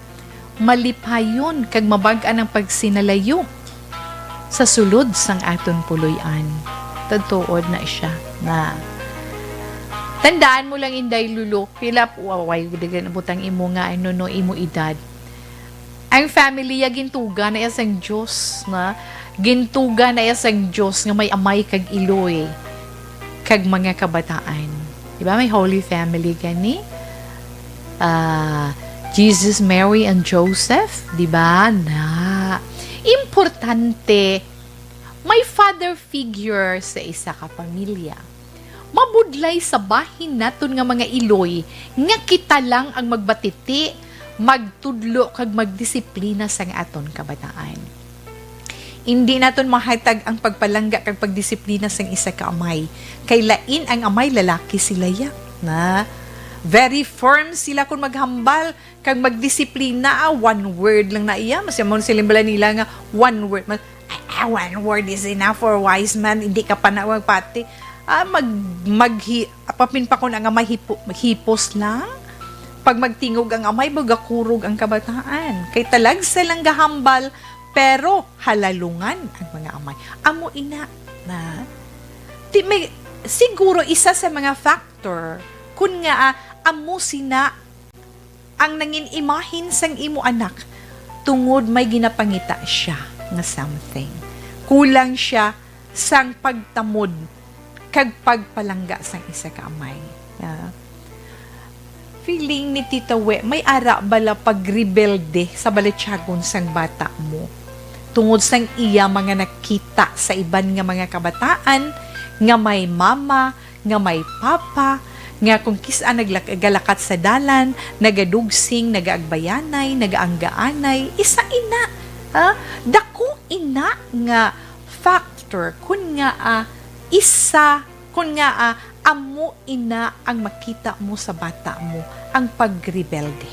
Malipayon kag mabag-an ang pagsinalayo sa sulod sang aton puloy-an. Tagtuod na siya na. Tandaan mo lang, Inday Lulu, pila po, away, dagan butang imo nga, ano, no, imo edad. Ang family ya gintuga na ya sang Dios, na gintuga na ya sang Dios nga may amay kag iloy kag mga kabataan. Di ba? May Holy Family gani. Ah, Jesus, Mary, and Joseph, di ba? Na importante, may father figure sa isa ka pamilya. Mabudlay sa bahin naton nga mga iloy nga kita lang ang magbatiti, magtudlo, kag magdisiplina sang aton kabataan. Indi naton mahatag ang pagpalangga kag pagdisiplina sang isa ka amay, kay lain ang amay, lalaki sila ya, na very firm sila kon maghambal kag magdisiplina. Ah, one word lang na iya, mas yamon sila bala nila nga one word. Ma-, ah, one word is enough for a wise man, hindi ka pa na magpati. Ah, mag-, maghi-, apapin pa ko na nga mahipo-, maghipos lang. Pag magtingog ang amay, magakurog ang kabataan. Kay talagsa lang gahambal, pero halalungan ang mga amay. Amo ina na. Ti may, siguro isa sa mga factor, kun nga, ah, amo sina ang nangin imahin sang imo anak, tungod may ginapangita siya nga something. Kulang siya sang pagtamod kag pagpalangga sang isa ka amay. Ah, feeling ni Tita We, may ara bala pagrebelde sa balatyagon sang bata mo tungod sang iya mga nakita sa iban nga mga kabataan nga may mama, nga may papa, nga kung kis-a naglak-, nagalakat sa dalan, nagadugsing, nagaagbayanay, nagaanggaanay, isa ina, ha? Dako ina nga factor, kun nga, ah, isa, kun nga, ah, amo ina ang makita mo sa bata mo, ang pagrebelde.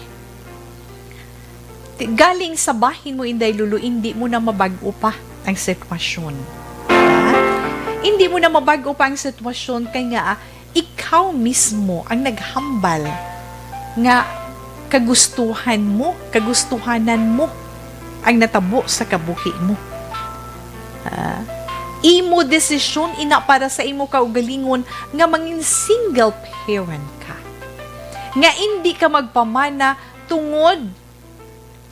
Ti-, galing sa bahin mo, Inday Lulu, hindi mo na mabag-o pa ang sitwasyon. Ha? Hindi mo na mabag-o pa ang sitwasyon kay nga, ah, ikaw mismo ang naghambal nga kagustuhan mo, kagustuhanan mo ang natabo sa kabuhi mo. Ah, imo desisyon ina para sa imo kaugalingon nga mangin single parent ka. Nga indi ka magpamana tungod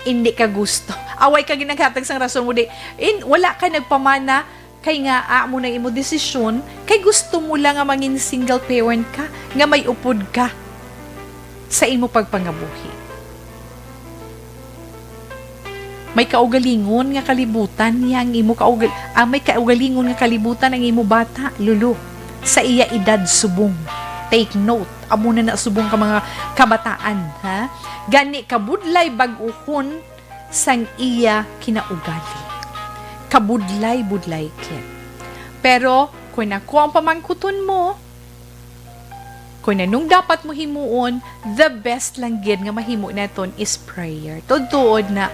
indi ka gusto. Away ka ginaghatag sang rason mo, di. In, wala ka nagpamana kay nga amo na imo desisyon, kay gusto mo lang nga mangin single parent ka, nga may upod ka sa imo pagpangabuhi. May kaugalingon nga kalibutan niya ang imo kaugal-, ah, may kaugalingon nga kalibutan ang imo bata, Lulu, sa iya edad subong. Take note, amo na na subong ka mga kabataan, ha? Gani, kabudlay bag-uhon sang iya kinaugali. Kabudlay-budlay gid. Pero, kung ako ang pamangkuton mo, kung anong dapat mo himuon, the best lang gid nga mahimo naton is prayer. Tuod-tuod na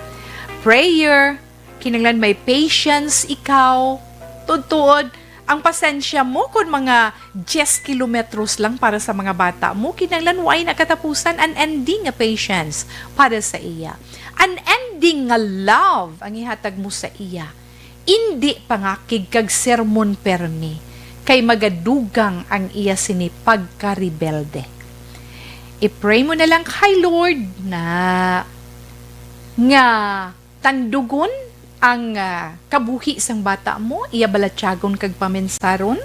prayer, kinahanglan may patience ikaw. Tuod-tuod, ang pasensya mo kung mga diyes kilometros lang para sa mga bata mo, kinahanglan way na katapusan, an ending nga patience para sa iya. An ending nga love ang ihatag mo sa iya. Indi pangakig kag sermon permi, kay magadugang ang iya sini pagkarebelde. I-pray mo na lang kay Lord na nga tandugon ang, ah, kabuhi sang bata mo, iya balatyagon kag paminsaron.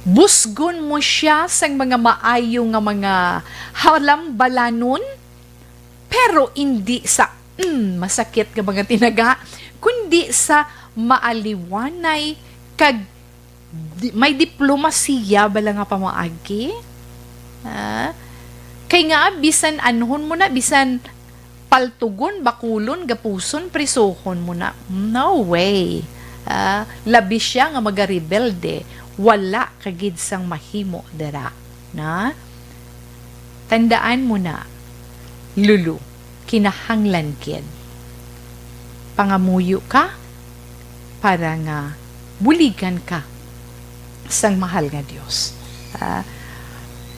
Busgon mo sia sang mga maayo nga mga halambalanon, pero indi sa, mm, masakit nga mga tinaga, kundi sa maaliwanay kag di-, may diplomasiya bala nga pamaagi. Ha? Kay nga, bisan anhon mo na, bisan paltugon, bakulon, gapuson, prisohon mo na. No way. Ah, labi siya nga magarebelde, wala ka gid sang mahimo dira. Na? Tandaan mo na, Lulu, kinahanglan gid pangamuyo ka para nga buligan ka sang mahal nga Dios. Ah,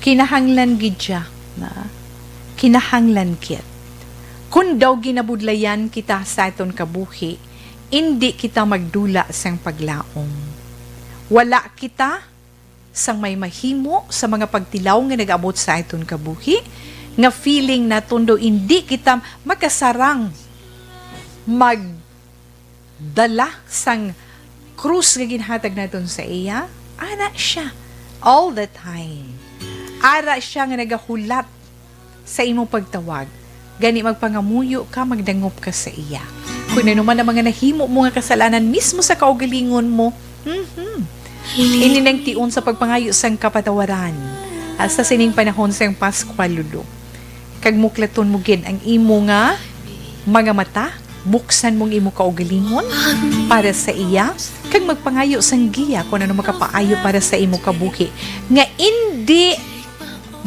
kinahanglan gid siya, na kinahanglan gid. Kun daw ginabudlayan kita sa aton kabuhi, indi kita magdula sang paglaom. Wala kita sang may mahimo sa mga pagtilaw nga nag-abot sa aton kabuhi, nga feeling naton daw indi kita makasarang magdala sang krus nga ginhatag naton sa iya. Ana siya all the time. Ara siya nga nagahulat sa imong pagtawag. Gani, magpangamuyo ka, magdangop ka sa iya. Kung ano man ang mga nahimo mo nga kasalanan mismo sa kaugalingon mo, mhm, ini nang tion sa pagpangayo sang kapatawaran. At sa sining panahon sang Paskwa, Lulu, kag muklaton mo gid ang imo nga mga mata, buksan mong imo kaugalingon para sa iya, kag magpangayo sang giya kung ano makapaayo para sa imo kabuhi, nga indi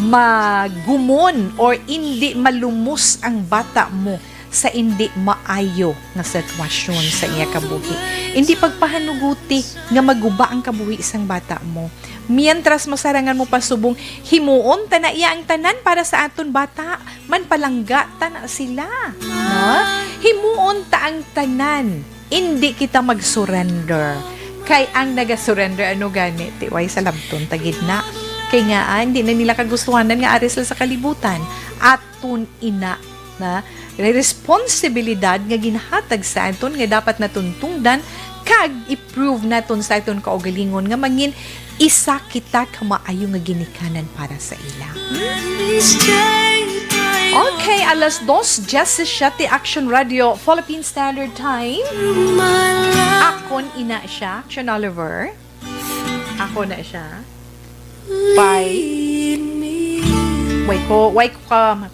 magumon or indi malumos ang bata mo sa indi maayo nga sitwasyon sa iya kabuhi. Indi pagpahanuguti nga maguba ang kabuhi sang bata mo. Mientras masarangan mo pa subong, himuon ta na iya ang tanan para sa aton bata, manpalangga ta na sila. No? Himuon ta ang tanan. Indi kita mag-surrender. Kay ang naga-surrender, ano gani, ti way sa labton ta gid na. Kay nga, ah, hindi na nila kagustuhanan nga ari sila sa kalibutan. Aton ina na responsibilidad nga ginhatag sa aton nga dapat naton tungdan kag i-prove naton sa aton kaugalingon nga mangin isa kita ka maayo nga ginikanan para sa ila. Okay, alas dos diyesisiete, Action Radio, Philippine Standard Time. Akon ina siya, Action Oliver. Ako na siya. Bye. Way ko, way ko ka,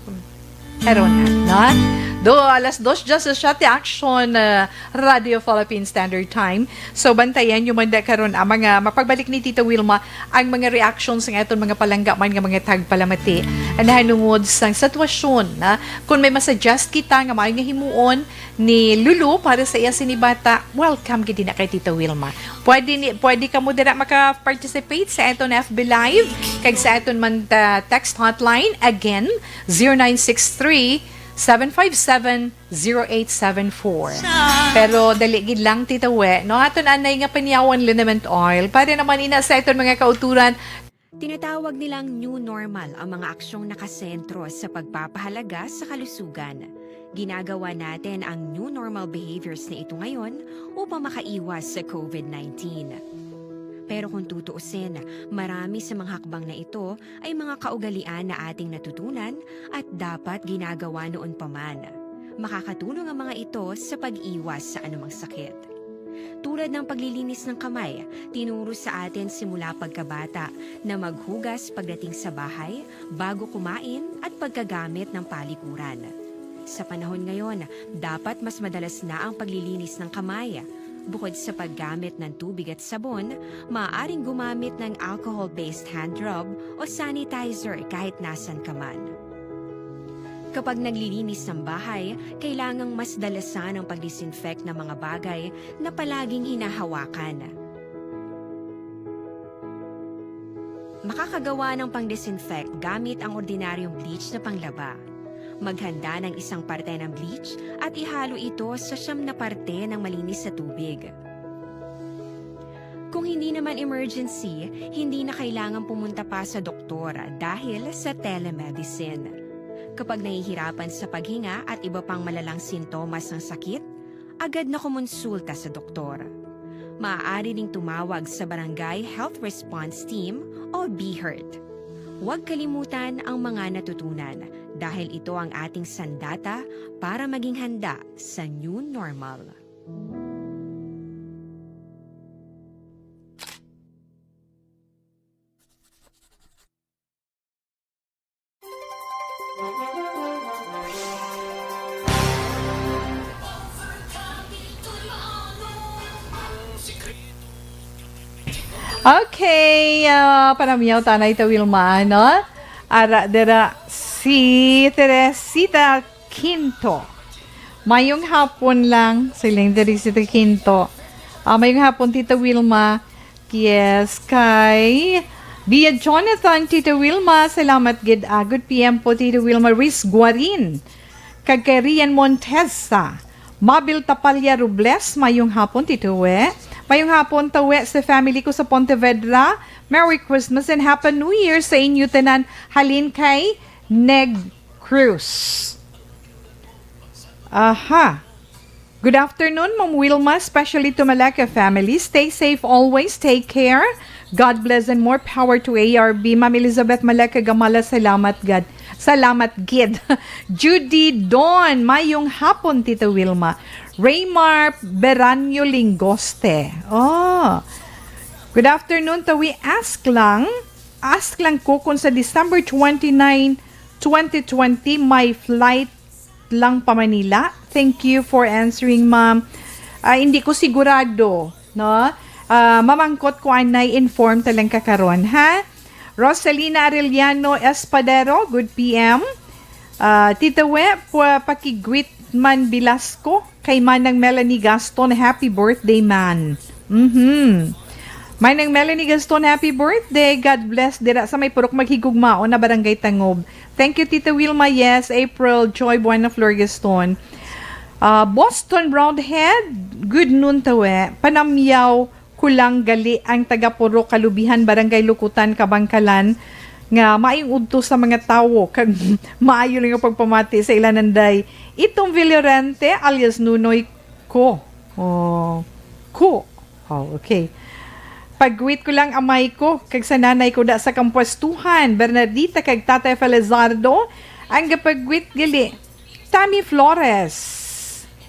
karon na, no? Do, alas dos diyesisiete, Action, uh, Radio Philippine Standard Time. So, bantayan nyo man da karon ang mga, mapagbalik ni Tita Wilma ang mga reactions ng aton mga palangga man nga mga tagpalamati. Nahanungod sa sitwasyon, na kung may masuggest kita nga maayo nga himuon ni Lulu para sa iya sini bata, welcome gid na kay Tita Wilma. Pwede ni, pwede kamo dira maka-participate sa aton F B Live kag sa aton man, uh, text hotline. Again, zero nine six three, seven five seven, zero eight seven four. Pero dali gid lang, Tita We, no? Aton anay nga paniyawan liniment oil para naman ina sa aton mga kauturan. Tinatawag nilang new normal ang mga aksyong nakasentro sa pagpapahalaga sa kalusugan. Ginagawa natin ang new normal behaviors na ito ngayon upang makaiwas sa COVID nineteen. Pero kung tutuusin, marami sa mga hakbang na ito ay mga kaugalian na ating natutunan at dapat ginagawa noon pa man. Makakatulong ang mga ito sa pag-iwas sa anumang sakit. Tulad ng paglilinis ng kamay, tinuro sa atin simula pagkabata na maghugas pagdating sa bahay, bago kumain, at pagkagamit ng palikuran. Sa panahon ngayon, dapat mas madalas na ang paglilinis ng kamay. Bukod sa paggamit ng tubig at sabon, maaaring gumamit ng alcohol-based hand rub o sanitizer kahit nasan ka man. Kapag naglilinis ng bahay, kailangang mas dalasan ang pag-disinfect ng mga bagay na palaging hinahawakan. Makakagawa ng pang-disinfect gamit ang ordinaryong bleach na panglaba. Maghanda ng isang parte ng bleach at ihalo ito sa siyam na parte ng malinis na tubig. Kung hindi naman emergency, hindi na kailangan pumunta pa sa doktor dahil sa telemedicine. Kapag nahihirapan sa paghinga at iba pang malalang sintomas ng sakit, agad na kumonsulta sa doktor. Maaari ring tumawag sa Barangay Health Response Team o BHERT. Huwag kalimutan ang mga natutunan dahil ito ang ating sandata para maging handa sa new normal. Okay, ah, panamiyaw tanay ta, Wilma, ano? Ara dira si Teresita Quinto. Mayong hapon lang, siling diri si Teresita Quinto. Ah, mayong hapon, Tita Wilma. Yes, kay Bia Jonathan, Tita Wilma, salamat gid. Ah, good P M po, Tita Wilma. Riz Guarin, kag kay Rian Montesa, Mabel Tapalya Robles, mayong hapon, Tito We. Mayong hapon, Tawe, sa family ko sa Pontevedra. Merry Christmas and Happy New Year sa inyo tanan. Halin kay Neg Cruz. Aha. Good afternoon, Ma'am Wilma, especially to Malacca family. Stay safe always. Take care. God bless and more power to A R B. Ma'am Elizabeth Malacca Gamala, salamat gad. Salamat gid. Judy Don, mayong hapon, Tita Wilma. Raymar Beranyo Lingoste. Oh. Good afternoon, Tawi. Ask lang, ask lang ko kung sa December twenty-nine, twenty twenty, may flight lang pa Manila? Thank you for answering, ma'am. Ah, hindi ko sigurado, no? Ah, mamangkot ko anay, inform ta lang ka karon, ha? Rosalina Arellano Espadero, good P M. Ah, Tita We, pa-, pakigwit man Velasco kay Manang Melanie Gaston, happy birthday, man. Mhm. Manang Melanie Gaston, happy birthday. God bless dira sa may Purok Maghigugmaon na Barangay Tangob. Thank you, Tita Wilma. Yes, April Joy Buena Flor Gaston. Ah, Boston Brownhead, good noon, Tawe. Panamyaw ko lang gali ang taga Purok Kalubihan, Barangay Lukutan, Kabangkalan, nga maayong udto sa mga tawo kag maayo lang ang pagpamati sa ila nanday. Itong Villorente alias Nunoy ko. Oh, ko. Oh, okay. Pagwit ko lang amay ko kag sa nanay ko da sa kampuestuhan, Bernardita kag Tatay Felizardo, ang gapagwit gali. Tammy Flores.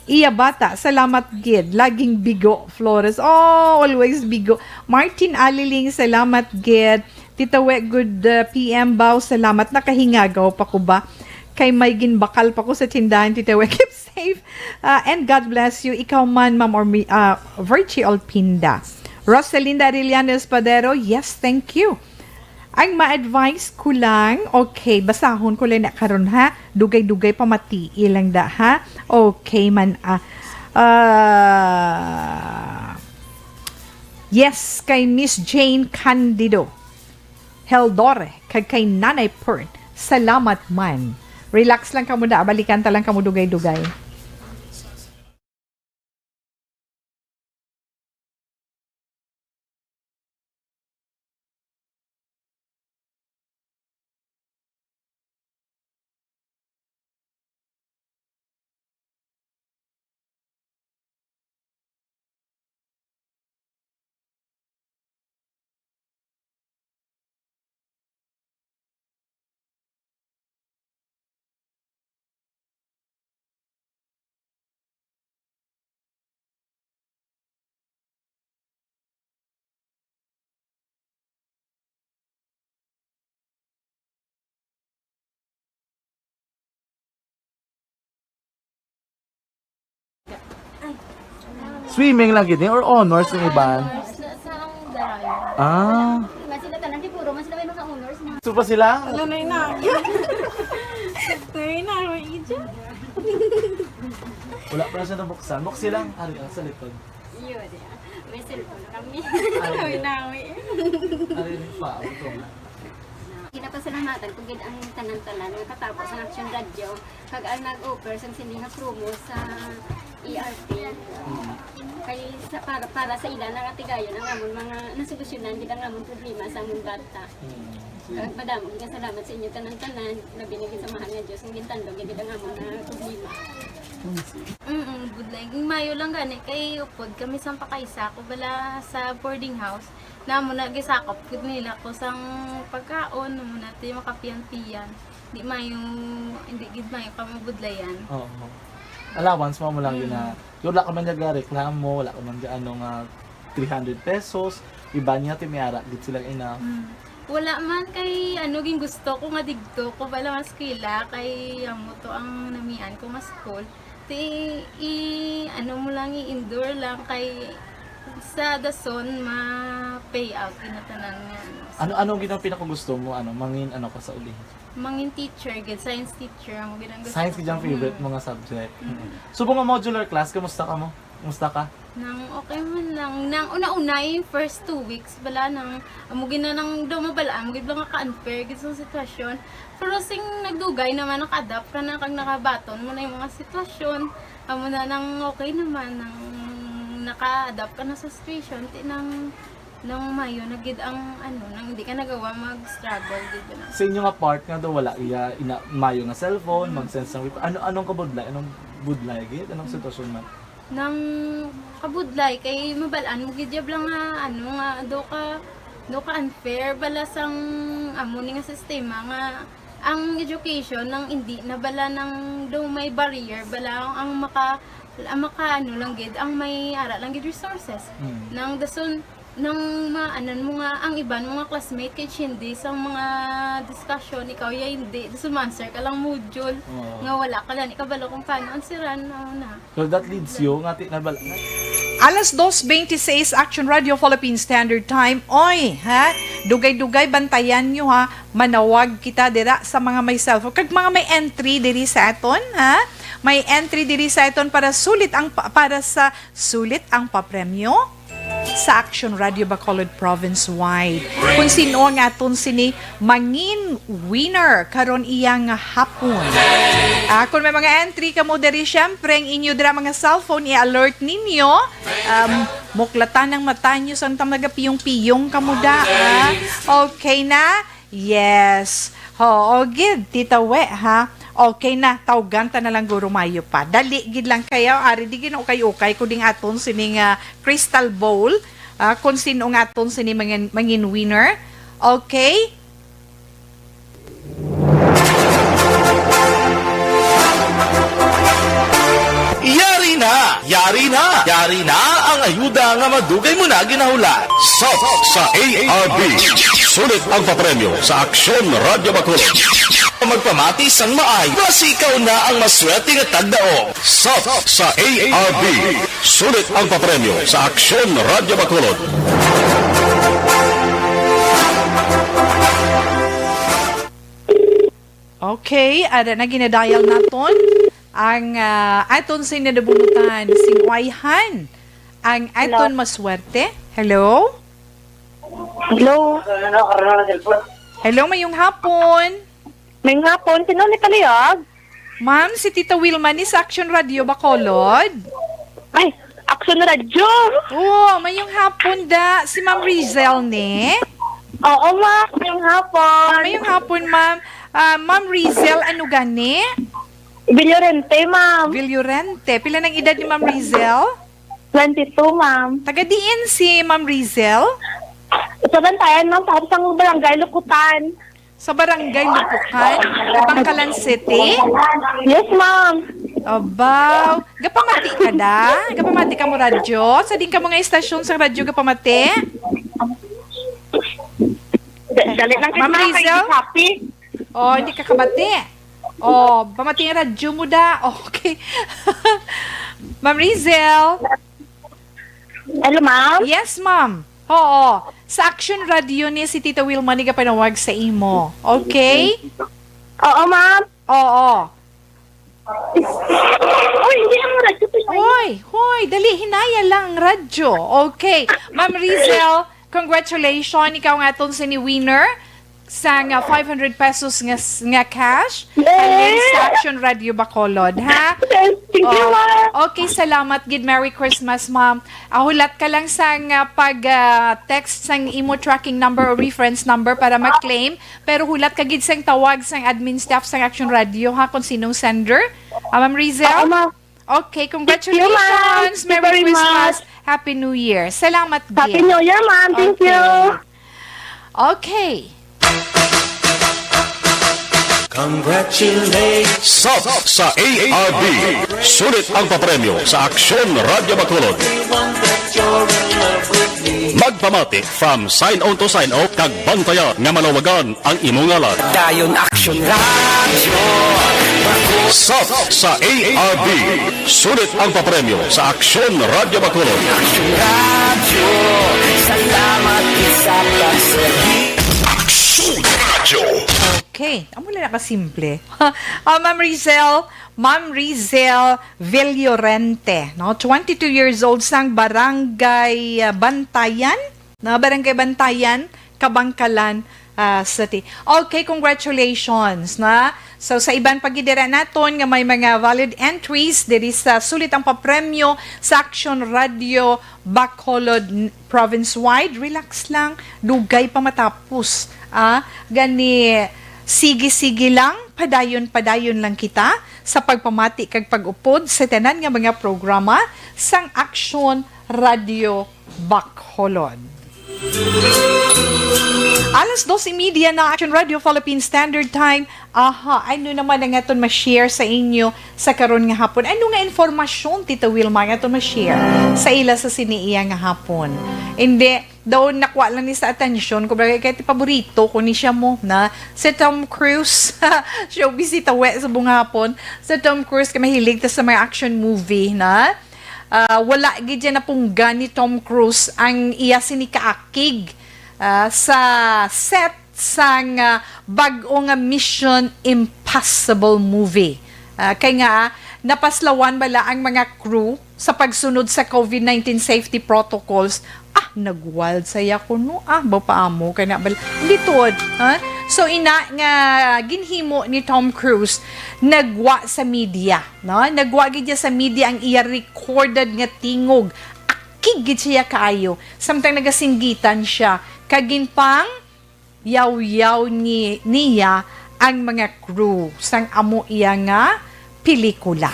Iya bata, salamat gid. Laging bigo, Flores. Oh, always bigo. Martin Aliling, salamat gid. Tita We, good, uh, P M baw. Salamat. Nakahingagaw pa ko ba? Kay may ginbakal pa ko sa tindahan, Tita We. Keep safe. Uh, and God bless you. Ikaw man, Ma'am or mi-, uh, Virgie Olpinda. Rosalinda Arellano Espadero, yes, thank you. Ang ma-advise ko lang, okay, basahon ko lang na karon, ha. Dugay-dugay pamatii lang da, ha. Okay man, ah. Ah, yes, kay Miss Jane Candido Heldore, kag kay Nanay Pert. Salamat man. Relax lang kamo da, balikan ta lang kamo dugay-dugay. Swimming lang gid ni or honors ang iban? Honors na sa ang Darayo. Ah. Mas sila tanan, di puro, mas sila may mga honors, mga Gusto pa sila? Wala na yun na. Wala na yun na, may ija. Wala pa na siya nabuksan. Buksi lang. Ari, ah, sa likod. Yun, yeah. May cellphone kami. Ari, Nawi, nawi. Ari, pa, ito nga. Ginapasalamatan ko gid ang tanan-tanan nga katapo sa Action Radio kag ang nag-offer sang sini nga promo sa E R P. Mm. Kay sa, para, para sa ila na nga tigayon ang amon mga nasolusyonan gid ang amon problema sa amon bata. Mm. Kag madamo nga salamat sa inyo tanan-tanan, labi na gid sa mahal nga Dios nga gintandog gid ang amon nga problema. Mm, budlay. Mayo lang gani kay upod kami sang pakaisa ko bala sa boarding house. Namo na gisakop gid nila ko sang pagkaon, namo na ti makapiyan-piyan. Di mayo, hindi gid mayo ka mabudlayan. Oo. Allowance mo, mo lang yun na, Mm. yun, wala ka man nagareklamo, wala ka man ga-, ano nga, three hundred pesos, iba niya, ti may ara gid silang enough. Mm. Wala man kay, ano, gin gusto ko nga digto ko bala nga eskwela, kay amo to ang namian ko nga school. Ti, i-, ano mo lang, i-endure lang kay sa dason ma-pay out ina tanan nga, ano. Ano, ano gid ang pinakagusto mo, ano, mangin, ano ka sa uli? Mangin teacher gid, science teacher ang gid ang gusto Science gid ang ko. Favorite Mm. mo nga subject. Mm. Subong nga modular class, kamusta ka mo? Kamusta ka? Nang okay man lang. Nang una-una, yung first two weeks, bala nang, amo gid na nang daw mabal-an, amo gid lang ka-unfair gid sa sitwasyon. Pero sing nagdugay naman, naka-adapt ka na, kag nakabaton mo na yung mga sitwasyon. Amo na nang okay naman, nang naka-adapt ka na sa situation, ti nang, nang mayo na gid ang, ano, nang hindi ka nagawa mag-struggle gid na. Sa inyo nga part nga daw wala iya ina, mayo nga cellphone, Mm. mag-send sang report. Ano, anong kabudlay? Anong budlay gid? Anong Mm. sitwasyon man? Nang kabudlay kay mabal-an mo gid jab lang nga, ano, nga daw ka, daw ka unfair bala sang amo ni nga sistema nga ang education nang indi na bala nang daw may barrier bala ang maka, ang maka, ano lang gid, ang may ara lang gid resources. Mm. Nang dason, nang maanan mo nga ang iban mo nga classmate kay hindi sa mga discussion, ikaw ya hindi. Dason ma-answer ka lang module Oo. nga wala ka lang ikabalo kung paano answeran, ano na. So that leads you nga ti-, nabal-, Alas dos twenty-six, Action Radio Philippine Standard Time. Oy, ha? Dugay-dugay, bantayan nyo, ha? Manawag kita dira sa mga may cellphone. Kag mga may entry diri sa aton, ha? May entry diri sa aton para sulit ang pa-, para sa sulit ang papremyo sa Action Radio Bacolod Province Wide. Kung sino ang aton sini mangin winner karon iya nga hapon. Ah, kung may mga entry kamo diri, syempre, ang inyo dira mga cellphone, i-alert ninyo. Um, muklatan ang mata nyo, samtang nagapiyong-piyong kamo da, ah. Okay na? Yes. Oo, gid, Tita We, ha? Okay na, tawgan ta na lang guro mayo pa. Dali gid lang kayo, ari di gin ukay-ukay ko ding aton sining, ah, crystal bowl. Ah, kung sino nga aton sini mangin, mangin winner. Okay? Yari na! Yari na! Yari na ang ayuda nga madugay mo na ginahulat. Sop sa A R B. Sulit ang papremyo sa Aksyon Radyo Bacolod. Magpamati sang maay, basi ikaw na ang maswerte nga tagdaog. Sop sa A R B. Sulit ang papremyo sa Aksyon Radyo Bacolod. Okay, ada na, ginadial naton ang, ah, aton sini nabunutan, sing uwayhan ang aton maswerte. Hello? Hello? Hello, mayong hapon. Mayong hapon. Sino ni palihog? Ma'am, si Tita Wilma ni sa Action Radio Bacolod. Ay, Action Radio? Oo, mayong hapon da. Si Ma'am Rizel ni? Oo, ma'am. Mayong hapon. Ah, mayong hapon, ma'am. Ah, Ma'am Rizel, ano gani? Villorente, ma'am. Villorente. Pila nang edad ni Ma'am Rizel? Twenty-two, ma'am. Taga diin si Ma'am Rizel? Sa Bantayan, ma'am, sa isang barangay, Lukutan. Sa barangay Lukukan, Bangkalan City? Yes, ma'am. Abaw, gapamati ka da? Gapamati ka mo radyo? Sa din ka mga istasyon sa radyo gapamati? Da-, dali lang, Ma'am ma'am, Rizel? Hindi happy. Oh, hindi ka kabati. Oh, pamati ang radyo mo da. Okay. Ma'am Rizel. Hello, ma'am? Yes, ma'am. Oo. Sa Action Radio ni si Tita Wilma ni gapanawag sa imo. Okay? Oo, ma'am. Oo. Uy, hindi ang radyo pinayo. Hoy, hoy, dali, hinaya lang ang radyo. Okay. Ma'am Rizel, congratulations. Ikaw nga aton si ni winner sang, ah, five hundred pesos nga, s- nga cash. Yay! Halin sa Action Radio Bacolod, ha? Thank you, Oh, ma'am. Okay, salamat gid. Merry Christmas, ma'am. Ah, hulat ka lang sang, ah, pag, ah, text sang imo tracking number o reference number para mag-claim. Pero hulat ka gid sang tawag sang admin staff sang Action Radio, ha, kung sinong sender. Ah, Ma'am Rizel? Oo, ma'am. Okay, congratulations. Thank you, ma'am. Thank you Merry very Christmas. Much. Happy New Year. Salamat gid. Happy New Year, ma'am. Thank you. Okay. Okay. Congratulations. Sap sa A R B. Sulit ang papremyo sa Aksyon Radyo Bacolod. Magpamati from sign on to sign off kag bantayan nga malawagan ang imo ngalan. Dayon Action Radio. Sap sa A R B. Sulit ang papremyo sa Aksyon Radyo Bacolod. Action Radio. Salamat sa pagserbi. Aksyon Radio. Okay, amo lang nakasimple. Ah, Ma'am Rizel, Ma'am Rizel Villorente, no? Twenty-two years old sang Barangay, ah, Bantayan, na Barangay Bantayan, Kabangkalan, ah, City. Okay, congratulations, na. So, sa iban pa gid dira naton nga may mga valid entries diri sa Sulit ang Papremyo sa Action Radio Bacolod n-, province-wide, relax lang, dugay pa matapos. Ah, gani, sige-sige lang, padayon-padayon lang kita sa pagpamati kag pag-upod sa tanan nga mga programa sang Action Radio Bacolod. Alas dos y media na, Action Radio Philippine Standard Time. Aha, ano naman ang aton ma-share sa inyo sa karon nga hapon? Ano nga informasyon, Tita Wilma, ang aton ma-share sa ila sa sini iya nga hapon? Hindi, daw nakuha lang ni sa atensyon ko, bagay kay ti paborito ko ni siya mo na si Tom Cruise. Showbiz si tawe sa bunga hapon. Si Tom Cruise kay mahilig ta sa mga action movie na. Ah, wala gid siya napunggan ni Tom Cruise ang iya sini kaakig, ah, sa set sang, ah, bag-o nga Mission Impossible movie. Ah, kay nga, napaslawan bala ang mga crew sa pagsunod sa covid nineteen safety protocols. Ah, nagwild saya ko, no? Ah, ba paamo kay na bala. Hindi tuod, ha? So, ina nga ginhimo ni Tom Cruise, nagwa sa media, no? Nagwa gid niya sa media ang iya recorded nga tingog. Akig gid siya kaayo. Samtang nagasinggitan siya, kag ginpang yawyaw ni, niya ang mga crew sang amo iya nga pelikula.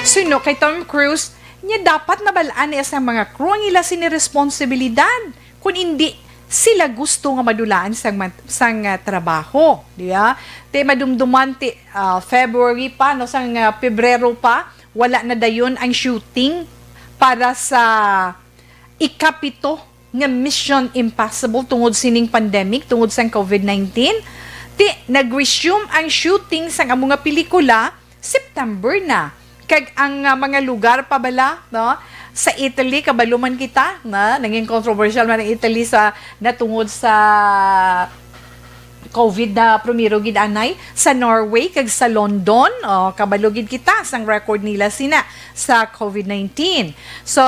Suno kay Tom Cruise, niya dapat nabalaan niya sa mga crew ang ila sini responsibilidad. Kung hindi sila gusto nga madulaan sang man-, sang, ah, trabaho, di ba? Te madumduman ti, ah, February pa, no, sang, ah, Pebrero pa, wala na dayon ang shooting para sa ikapito nga Mission Impossible tungod sining pandemic, tungod sang covid nineteen. Ti, nag-resume ang shooting sang amo nga pelikula September na. Kag ang, ah, mga lugar pa bala, no? Sa Italy, kabalo man kita, na naging controversial man ang Italy sa, natungod sa covid na primero gid anay sa Norway kag sa London. Oh, kabalo gid kita sang record nila sina sa covid nineteen. So,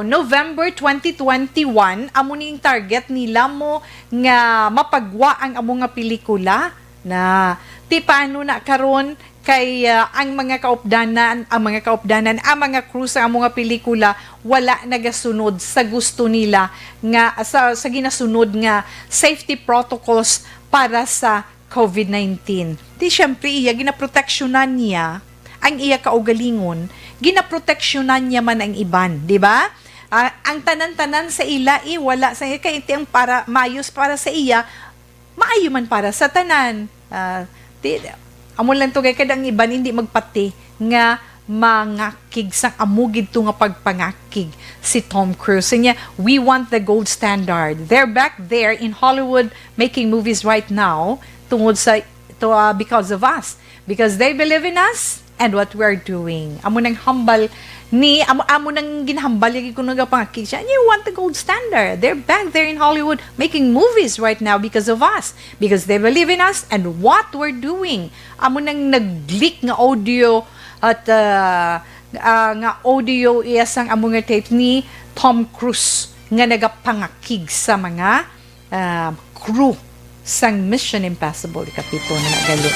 November twenty twenty-one, amo ning target nila mo nga mapagwa ang amo nga pelikula na. Ti paano na karon kay, ah, ang mga kaupdanan, ang mga kaupdanan, ang mga crew sa amo nga pelikula wala nagasunod sa gusto nila nga sa, sa ginasunod nga safety protocols para sa covid nineteen. Di siyempre, iya ginaproteksyonan niya ang iya kaugalingon, ginaproteksyonan niya man ang iban, di ba? Ah, ang tanan-tanan sa ila, eh, wala sa iya, kay ti ang para, mayos para sa iya, maayo man para sa tanan. Ah, ti, amo lang to, kay kada ang iban hindi magpati nga mangakig sang amo gid to nga pagpangakig si Tom Cruise. Niya, "We want the gold standard. They're back there in Hollywood making movies right now tungod sa, to, ah, because of us. Because they believe in us, and what we are doing. Amo nang hambal ni, amo, amo nang ginhambal lagi ko nagapangakig siya. And you want the gold standard. They're back there in Hollywood making movies right now because of us, because they believe in us and what we're doing. Amo nang nag-leak nga audio at, ah, ah, nga audio iya sang amo nga tape ni Tom Cruise nga nagapangakig sa mga, ah, crew sang Mission Impossible ikapito na gali.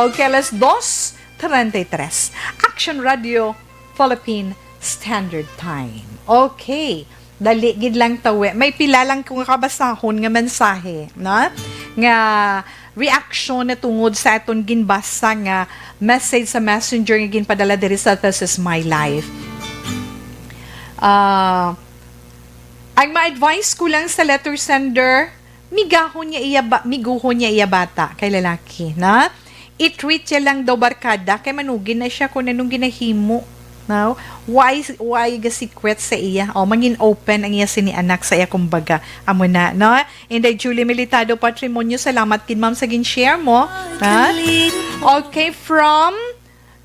Okay, alas dos treinta y tres. Action Radio, Philippine Standard Time. Okay. Dali gid lang, tawe. May pila lang ko nga kabasahon nga mensahe, na? Nga reaksyon na tungod sa aton ginbasa nga message sa messenger nga ginpadala diri sa This Is My Life. Ah, ang ma-advise ko lang sa letter sender, migahon niya iya ba-, miguhon niya iya bata kay lalaki, na? I-treat niya lang daw barkada kay manugin na siya kung anong ginahimo. No? Why, why ga-secret sa iya? O, mangin open ang iya sini anak sa iya, kumbaga. Amo na, no? Inday Julie Militado Patrimonio, salamat gid, ma'am, sa gin-share mo. Ha? Okay, from,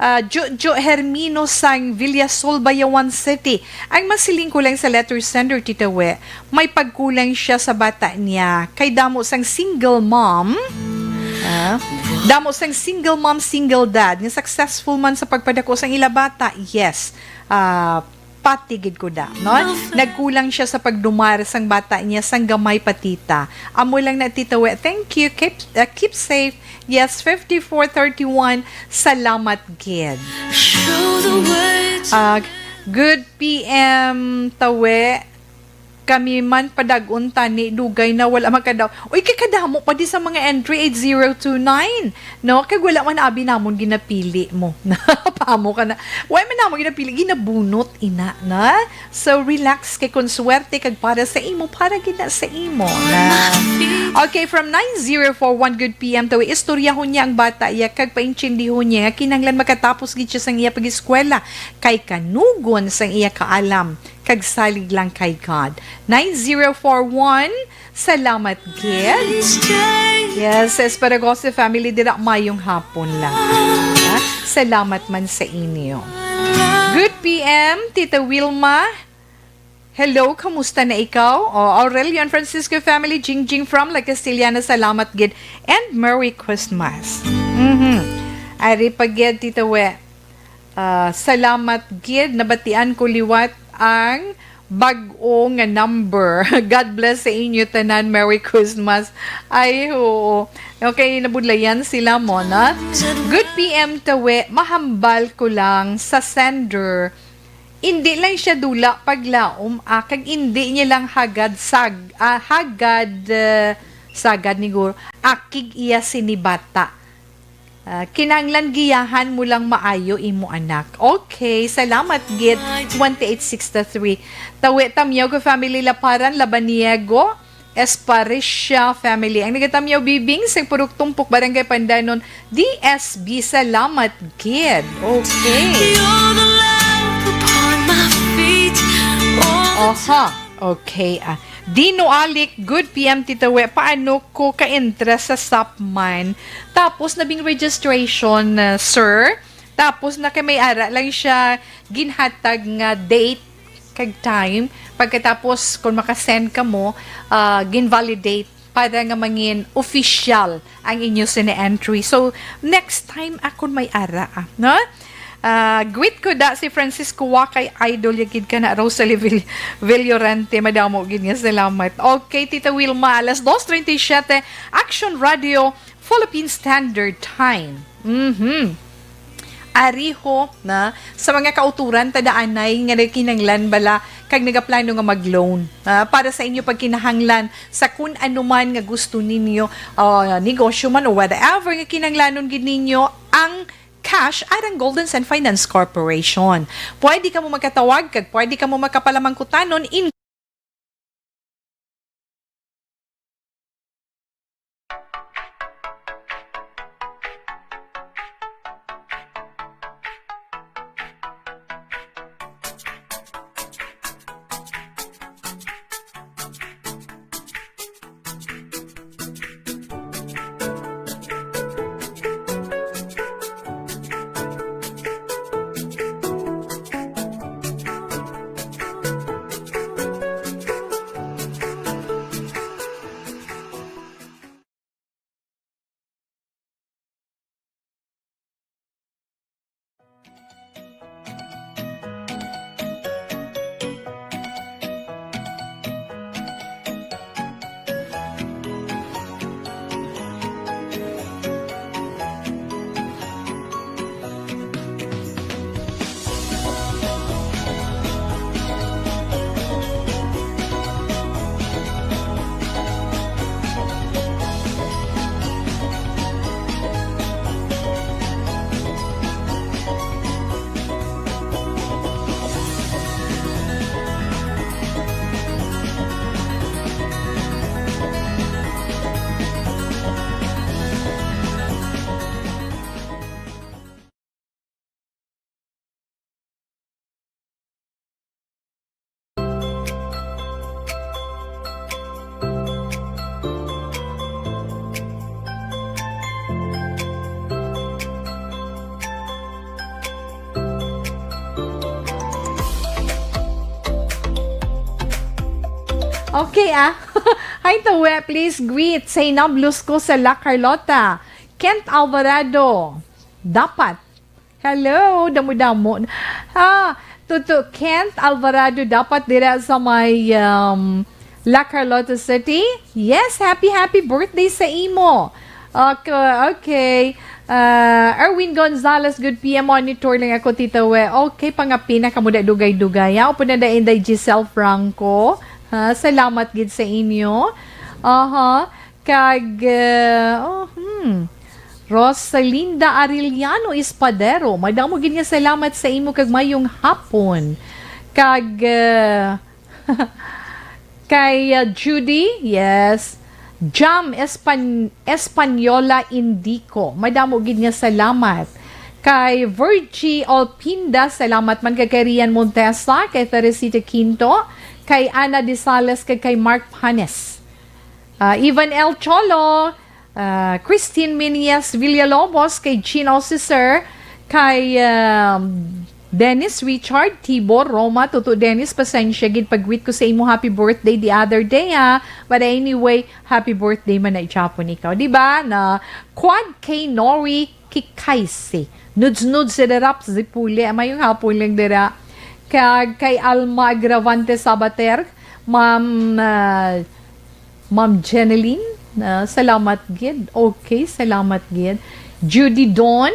ah, Jojo Hermino sang Villasol, Bayawan City. Ang masiling ko lang sa letter sender, Tita We, may pagkulang siya sa bata niya. Kay damo sang single mom, ah, damo sang single mom, single dad, nga successful man sa pagpadako sang ila bata. Yes. Ah, pati gid ko da, no? Nagkulang siya sa pagdumar sang bata niya sang gamay pa, tita. Amo lang na, Tita We. Thank you. Keep, ah, keep safe. Yes, fifty-four thirty-one. Salamat gid. Show the world. Ah, good P M, Tawe. Kami man padag-on tani, dugay na wala makadaw. Uy, kay kadamo pa di sa mga entry, eight zero two nine. No? Kay wala man abi namon ginapili mo. Paamo ka na. Wala man namon ginapili, ginabunot ina na. So, relax kay kung swerte kag para sa imo, para gid na sa imo na. Okay, from nine zero four one, good P M, Tawe, istoryahon niya ang bata iya kag paintindihon niya nga kinahanglan makatapos gid siya sang iya pag-eskwela kay kanugon sang iya kaalam kag salig lang kay God. Nine zero four one, salamat gid. Yes, Esparagoso family, dira mayong hapon lang. Ha? Salamat man sa inyo. Good P M, Tita Wilma. Hello, kamusta na ikaw? O, Aurelio and Francisco family, Jingjing from La Castellana, salamat gid. And Merry Christmas. Mhm. Ari pa gid, Tita We. Ah, salamat gid. Nabatian ko liwat ang bag-o nga number. God bless sa inyo tanan. Merry Christmas. Ay, oo. Okay, nabudlayan sila mo, na? Good P M, Tawe. Mahambal ko lang sa sender. Indi lang siya dula paglaom, ah, kag indi niya lang hagad sag-, ah, hagad, eh, sagad ni Guro. Akig iya sini bata. Ah, kinahanglan giyahan mo lang maayo imo anak. Okay, salamat gid, twenty-eight sixty-three. Tawe Tamyaw ko family, Laparan, Labaniego, Esparicia family. Ang nagatamyaw, Bibing, sa Purok Tumpok, Barangay Pandanon, D S B. Salamat gid. Okay. You're the lamp upon my feet. All the Aha. Okay, ah. Dino Alic, good P M, Tita We. Paano ko ka-interest sa Sapman? Tapos, nabing registration, ah, sir. Tapos, na kay may ara lang siya ginhatag nga date kag time. Pagkatapos, kung makasend ka mo, ah, gin-validate para nga mangin official ang inyo sini entry. So, next time, akon may ara, ah, no? Ah, greet ko da si Francisco Wakay, idol ya gid ka na, Rosalie Vill-, Villorante, madamo gid nga salamat. Okay, Tita Wilma, alas dos treinta y siete, Action Radio, Philippine Standard Time. Mhm. Ariho na sa mga kauturan, tadaanay nga nagkinanglan bala kag nagaplano nga mag-loan, ah, para sa inyo pagkinahanglan sa kun ano man nga gusto ninyo, ah, negosyo man o whatever nga kinanglanon gid ninyo, ang cash arang Golden Sand Finance Corporation. Pwede kamo magkatawag kag pwede kamo makapalamangkutanon in Okay, ah. Hi, Tawe. Please greet Zainab Lusco sa La Carlota. Kent Alvarado. Dapat. Hello, damo-damo. Ah, Tuto Kent Alvarado, dapat dira sa may, um, La Carlota City. Yes, happy, happy birthday sa imo. Okay, okay. Ah, Erwin Gonzalez, good P M, monitor lang ako, Tita We. Okay, pangapina ka mo da dugay-dugay, ha? Upod na da Inday Giselle Franco. Ha, salamat gid sa inyo. Aha. Kag, ah, oh, hmm. Rosalinda Arellano Espadero, madamo gid nga salamat sa imo kag mayong hapon. Kag, ah, kay, ah, Judy, yes. Jam Espan-, Española Indico, madamo gid nga salamat. Kay Virgie Olpinda, salamat man kag kay Rian Montesa, kay Teresita Quinto, kay Ana Disales, kag kay Mark Panes. Ah, Ivan L Cholo, ah, Christine Minias Villalobos, kay Gino Cesar, kay, ah, Dennis Richard, Tibor, Roma, Tuto Dennis, pasensya gid pag-greet ko sa imo happy birthday the other day, ha. But anyway, happy birthday man na gihapon ikaw, di ba? Na Quad K Nori Kikaisi. Nudes, nudes, sa darap, si Puli. Mayong hapon lang dira. Kag kay Alma Agravante Sabater, Ma'am, ah, Ma'am Jeneline, ah, salamat gid. Okay, salamat gid. Judy Don,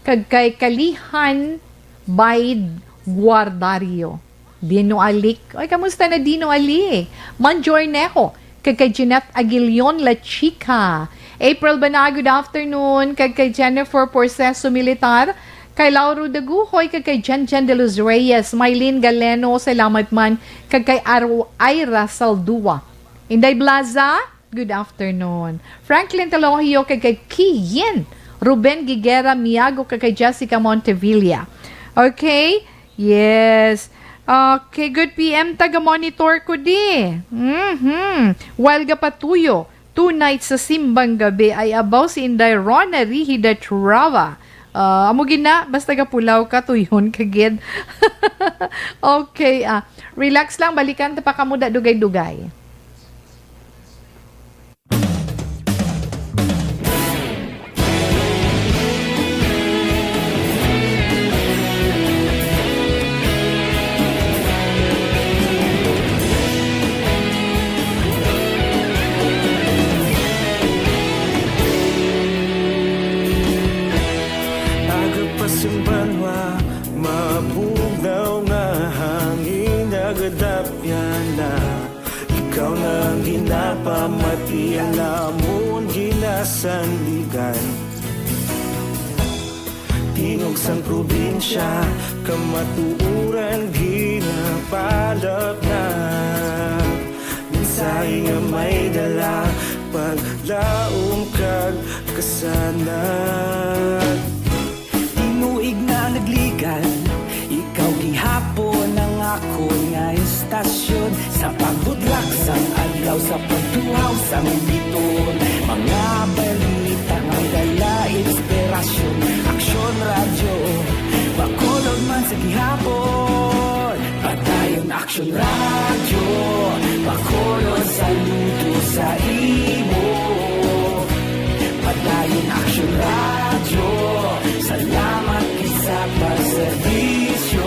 kag kay Kalihan Baid Guardario. Dino Alik. Oy, kamusta na, Dino Ali? Manjor Neho, kag kay Jeanette Aguilion La Chica. April Bana, good afternoon. Kag kay Jennifer Porceso Militar, kay Lauro Daguhoy, kag kay Jen Jen de los Reyes, Mylene Galeno, salamat man, kag kay Aro-, Ira Saldua. Inday Blaza, good afternoon. Franklin Talogio, kag kay Kiyin, Ruben Giguera Miago, kag kay Jessica Montevilla. Okay? Yes. Okay, good P M, taga-monitor ko di. Mhm. While gapatuyo, tonight sa simbang gabi ay abaw si Inday Rona Rihida Trava. Ah, amo gid na, basta gapulaw ka, tuyon ka gid. Okay, ah, relax lang, balikan ta pa kamo da dugay-dugay. Aga pa sing banwa, mabugnaw nga hangin, nagadapyan na. Ikaw na ang ginapamati, ang amon ginasandigan. Tingog sang probinsya, kamatuoran ginapalapnag. Mensahe nga may dala, paglaom kag kasanag. Tinuig na nagligan, ikaw gihapon ang akon nga istasyon. Sa pagbudlak sang adlaw, sa pagtuhaw sang biton, mga balita nga dala inspirasyon. Aksyon Radyo, Bacolod man sa gihapon. Padayon Aksyon Radyo, Bacolod, saludo sa imo. Padayon Aksyon Radyo, salamat gid sa pagserbisyo.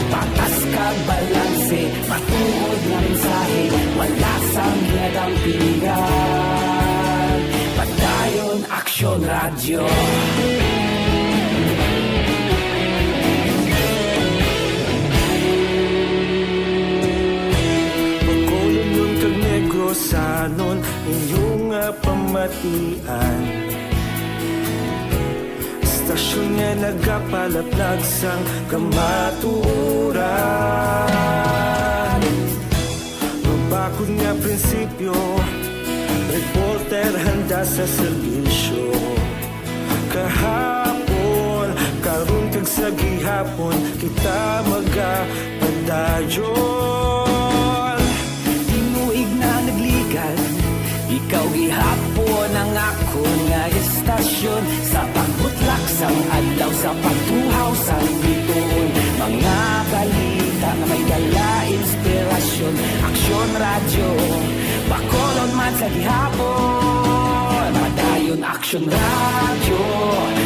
Patas kag balanse, matuod nga mensahe, wala sang ginadampingan. Padayon Aksyon Radyo. Bacolodnon kag Negrosanon, inyo nga pamatian. Istasyon nga nagapalaplag sang kamatuoran. Mabakod nga prinsipyo, reporter handa sa serbisyo. Kahapon, karon kag sa gihapon, kita magapadayon. Tinuig na nagligan, ikaw gihapon ang akon nga istasyon. Sa pagbutlak sang adlaw, sa pagtuhaw sang bituon, mga balita nga may dala, inspirasyon. Gihapon, Padayon Action Radio,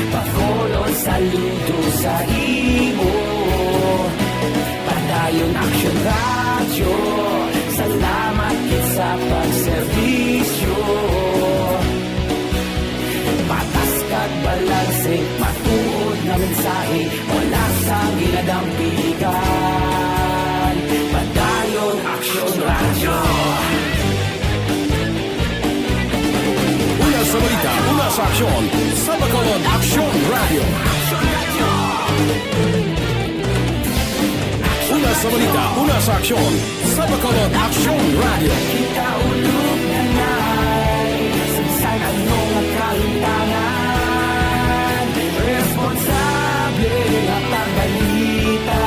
Bacolod, saludo sa imo. Padayon Action Radio, salamat gid sa pagserbisyo. Patas kag balanse, matuod nga mensahe, wala sang ginadampigan. Padayon Action Radio. Una sa balita, una sa aksyon, sa Bacolod Action Radio. Una sa balita, una sa aksyon, sa Bacolod Action Radio. Kita ulog na nai, sa ano nga kahintangan, responsable nga pagbalita.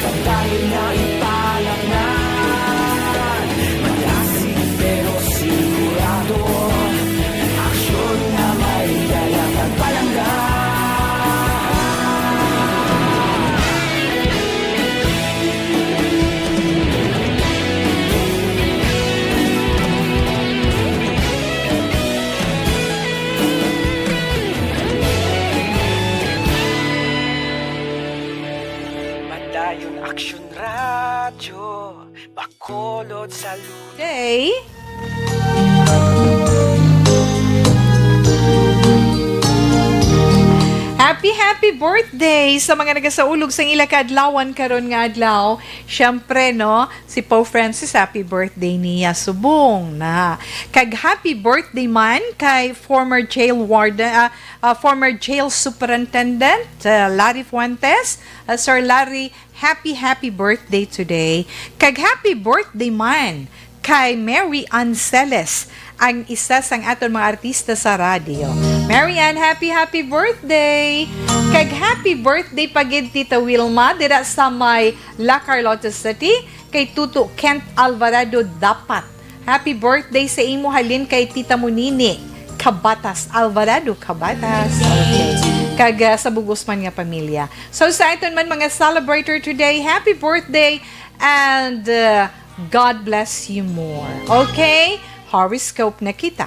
Pagkain na ipalaknan, malasig pero sigurado. Aksyon na may dala kag palangga. Padayon Action Radio, Bacolod, saludo. Day. Happy, happy birthday sa mga nagasaulog sang ila kaadlawan karon nga adlaw. Siyempre, no, si Pope Francis, happy birthday niya subong na. Kag happy birthday man kay former jail warden, ah, ah, former jail superintendent, ah, Larry Fuentes. Ah, Sir Larry, happy, happy birthday today. Kag happy birthday man kay Mary Ann Celes, ang isa sang aton mga artista sa radyo. Mary Ann, happy, happy birthday! Kag happy birthday pa gid, Tita Wilma, dira sa may La Carlota City, kay Tuto Kent Alvarado Dapat. Happy birthday sa imo halin kay Tita Monini Cabatas, Alvarado Cabatas. Okay. Kag, ah, sa bugos man nga pamilya. So, sa aton man mga celebrator today, happy birthday and, uh, God bless you more. Okay? Horoscope na kita.